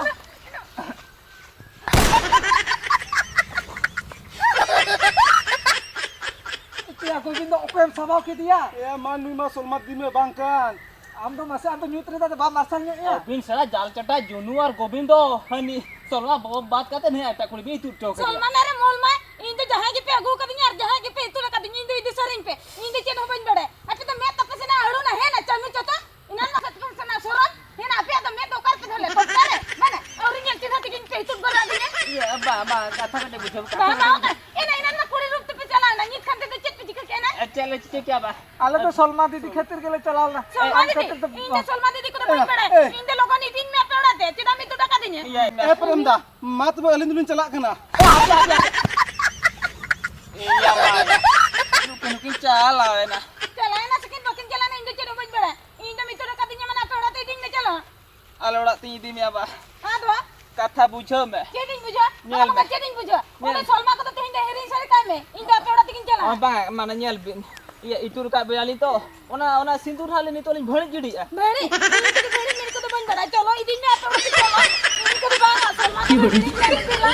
ᱪᱮᱫ ᱭᱟ ᱜᱳᱵᱤᱱᱫᱚ, ᱚᱠᱚᱭᱮᱢ ᱥᱟᱵᱟᱣ ᱠᱮᱫᱮᱭᱟ? ᱮ ᱢᱟ, ᱱᱩᱭ ᱢᱟ ᱥᱚᱞᱢᱟ ᱫᱤᱫᱤ ᱢᱟ ᱵᱟᱝ ᱠᱟᱱ᱾ ᱟᱢ ᱫᱚ ᱢᱟᱥᱮ, ᱟᱢ ᱫᱚ ᱧᱩᱛ ᱨᱮ ᱫᱚ ᱵᱟᱢ ᱢᱟᱨᱥᱟᱞ ᱧᱚᱜ ᱮᱭᱟ? ᱟᱹᱵᱤᱱ ᱥᱟᱞᱟ ᱡᱟᱞ ᱪᱟᱴᱟ ᱡᱩᱱᱩ ᱟᱨ ᱜᱳᱵᱤᱱᱫᱚ, ᱦᱟᱹᱱᱤ ᱥᱚᱞᱢᱟ ᱵᱟᱵᱟ ᱵᱟᱫ ᱠᱟᱛᱮ ᱱᱤᱭᱟᱹ ᱮᱴᱟᱜ ᱠᱩᱲᱤ ᱵᱤᱱ ᱤᱛᱩᱫ ᱦᱚᱴᱚ ᱠᱟᱫᱮᱭᱟ᱾ ᱥᱚᱞᱢᱟ ᱱᱟᱨᱮ ᱢᱚᱞ ᱢᱟᱭ, ᱤᱧ ᱫᱚ ᱡᱟᱦᱟᱸᱭ ᱜᱮᱯᱮ ᱟᱹᱜᱩ ᱟᱠᱟᱫᱤᱧᱟ ᱟᱨ ᱡᱟᱦᱟᱸᱭ ᱜᱮᱯᱮ ᱤᱛᱩᱫ ᱟᱠᱟᱫᱤᱧᱟ, ᱤᱧ ᱫᱚ ᱤᱫᱤ ᱥᱟᱹᱨᱤᱧ ᱯᱮ᱾ ᱤᱧ ᱫᱚ ᱪᱮᱫ ᱦᱚᱸ ᱵᱟᱹᱧ ᱵᱟᱲᱟᱭᱟ᱾ ᱟᱯᱮ ᱫᱚ ᱢᱮᱫ ᱛᱟᱯᱮ ᱥᱮᱱᱟ ᱟᱹᱲᱩ ᱱᱟ, ᱦᱮᱸ ᱱᱟ ᱪᱟᱹᱢᱤ ᱪᱚᱛᱟ᱾ ᱮᱱᱟᱱ ᱢᱟ ᱠᱟᱹᱴᱤᱡ ᱵᱚᱱ ᱥᱮᱱᱟ ᱥᱚᱨᱚᱢ᱾ ᱦᱮᱱᱟ ᱟᱯᱮᱭᱟᱜ ᱫᱚ ᱢᱮᱫ ᱫᱚ ᱚᱠᱟ ᱨᱮᱯᱮ ᱫᱷᱚᱨ ᱞᱮᱫ? ᱠᱚᱪᱟ ᱨᱮ? ᱢᱟᱱᱮ, ᱟᱹᱣᱨᱤ ᱧᱮᱞ ᱪᱤᱱᱦᱟᱹ ᱛᱮᱜᱮᱧ ᱯᱮ ᱤᱛᱩᱫ ᱜᱚᱫ ᱟᱹᱫᱤᱧᱟ᱾ ᱤᱭᱟᱹ, ᱵᱟ, ᱵᱟ, ᱠᱟᱛᱷᱟ ᱠᱟᱹᱴᱤᱡ ᱵᱩᱡᱷᱟᱹᱣ ᱯᱮ, ᱵᱟ, ᱠᱟᱛᱷᱟ ᱵᱟ, ᱠᱟᱹᱴᱤᱡ ᱚᱠᱟ-, ᱮᱱᱟ, ᱮᱱᱟᱱ ᱢᱟ ᱠᱩᱲᱤ ᱨᱩᱯ ᱛᱮᱯᱮ ᱪᱟᱞᱟᱣᱱᱟ, ᱱᱤᱛ ᱠᱷᱟᱱ ᱛᱮᱫᱚ ᱪᱮᱫ ᱯᱮ ᱪᱤᱠᱟᱹ ᱠᱮᱫᱼᱟ ᱱᱟ? ᱮ, ᱪᱮᱫ ᱞᱮ ᱪᱤᱠᱟᱹ ᱠᱮᱭᱟ ᱵᱟ? ᱟᱞᱮ ᱫᱚ ᱥᱚᱞᱢᱟ ᱫᱤᱫᱤ ᱠᱷᱟᱹᱛᱤᱨ ᱜᱮᱞᱮ ᱪᱟᱞᱟᱣ ᱞᱮᱱᱟ᱾ ᱥᱚᱞᱢᱟ ᱟᱢ ᱫᱤᱫᱤ? ᱠᱷᱟᱹᱛᱤᱨ ᱫᱚ ᱤᱧ ᱫᱚ ᱵᱟᱝ᱾ ᱥᱚᱞᱢᱟ ᱫᱤᱫᱤ ᱠᱚᱫᱚ ᱵᱟᱹᱧ ᱮ, ᱵᱟᱲᱟᱭᱟ᱾ ᱮ᱾ ᱤᱧ ᱫᱚ ᱞᱚᱜᱚᱱ ᱤᱫᱤᱧ ᱢᱮ ᱟᱯᱮ ᱚᱲᱟᱜ ᱛᱮ, ᱪᱮᱫᱟᱜ ᱮᱢ ᱤᱛᱩᱫ ᱟᱠᱟᱫᱤᱧᱟ? ᱤᱭᱟᱹ, ᱤᱧ ᱮ, ᱯᱨᱮᱢ ᱫᱟ, ᱢᱟ ᱛᱚᱵᱮ ᱟᱹᱞᱤᱧ ᱫᱚᱞᱤᱧ ᱪᱟᱞᱟᱜ ᱠᱟᱱᱟ᱾ ᱮ, ᱦᱟᱯᱮ, ᱦᱟᱯᱮ, ᱦᱟᱯᱮ᱾ ᱤᱭᱟᱹ, ᱢᱟ, ᱱᱩᱠᱤᱱ ᱦᱚᱸᱠᱤᱱ ᱪᱟᱞᱟᱣᱮᱱᱟ᱾ ᱪᱟᱞᱟᱣᱮᱱᱟ ᱥᱮᱠᱤᱱ ᱵᱟᱹᱠᱤᱱ ᱪᱟᱞᱟᱣᱮᱱᱟ, ᱤᱧ ᱫᱚ ᱪᱮᱫ ᱦᱚᱸ ᱵᱟᱹᱧ ᱵᱟᱲᱟᱭᱟ᱾ ᱤᱧ ᱫᱚ ᱢᱤᱛᱟᱹ ᱦᱚᱴᱚ ᱠᱟᱹᱫᱤᱧᱟ, ᱢᱟᱱᱮ ᱟᱯᱮ ᱚᱲᱟᱜ ᱛᱮ ᱤᱫᱤᱧ ᱢᱮ, ᱪᱚᱞᱚ᱾ ᱟᱞᱮ ᱚᱲᱟᱜ ᱛᱤᱧ ᱤᱫᱤ ᱢᱮᱭᱟ ᱵᱟ᱾ ᱟᱫᱚ? ᱠᱟᱛᱷᱟ ᱵᱩᱡᱷᱟᱹᱣ ᱢᱮ᱾ ᱪᱮᱫ ᱤᱧ ᱵᱩᱡᱷᱟᱹᱣᱟ? ᱧᱮᱞ ᱟᱫᱚ ᱢᱮ᱾ ᱪᱮᱫ ᱤᱧ ᱵᱩᱡᱷᱟᱹᱣᱟ? ᱧᱮᱞ ᱚᱸᱰᱮ ᱢᱮ᱾ ᱥᱚᱞᱢᱟ ᱠᱚᱫᱚ ᱛᱮᱦᱮᱧ ᱫᱚ ᱦᱤᱨᱤᱧ ᱥᱟᱹᱨᱤ ᱠᱟᱭ ᱢᱮ᱾ ᱤᱧ ᱫᱚ ᱟᱯᱮ ᱚᱲᱟᱜ ᱛᱮᱜᱤᱧ ᱪᱟᱞᱟᱜᱼᱟ᱾ ᱚ, ᱵᱟᱝ, ᱢᱟᱱᱮ ᱧᱮᱞ ᱵᱤᱱ᱾ ᱤᱭᱟᱹ, ᱤᱛᱩᱨ ᱠᱟᱜ ᱵᱮᱱᱟᱞᱤᱧ ᱛᱚ᱾ ᱚᱱᱟ, ᱚᱱᱟ ᱥᱤᱸᱫᱩᱨ ᱦᱟᱸᱜ ᱞᱤᱧ ᱱᱤᱛᱚᱜ ᱞᱤᱧ ᱵᱷᱟᱹᱲᱤᱡ ᱜᱤᱰᱤᱭᱮᱫᱼᱟ᱾ ᱵᱷᱟᱹᱲᱤᱡ? ᱤᱧ ᱛᱮᱜᱮ ᱵᱷᱟᱹᱲᱤᱡ ᱢᱮᱱ ᱠᱚᱫᱚ ᱵᱟᱹᱧ ᱵᱟᱲᱟᱭᱟ᱾ ᱪᱚᱞᱚ, ᱤᱫᱤᱧ ᱢᱮ ᱟᱯᱮ ᱚᱲᱟᱜ ᱛᱮ ᱪᱚᱞᱚ᱾ ᱤᱧ ᱠᱚᱫᱚ ᱵᱟᱝᱟ, ᱥᱚᱞᱢᱟ ᱠᱚᱫᱚ ᱦᱤᱨᱤᱧ ᱠᱟᱹᱧ ᱢᱮ᱾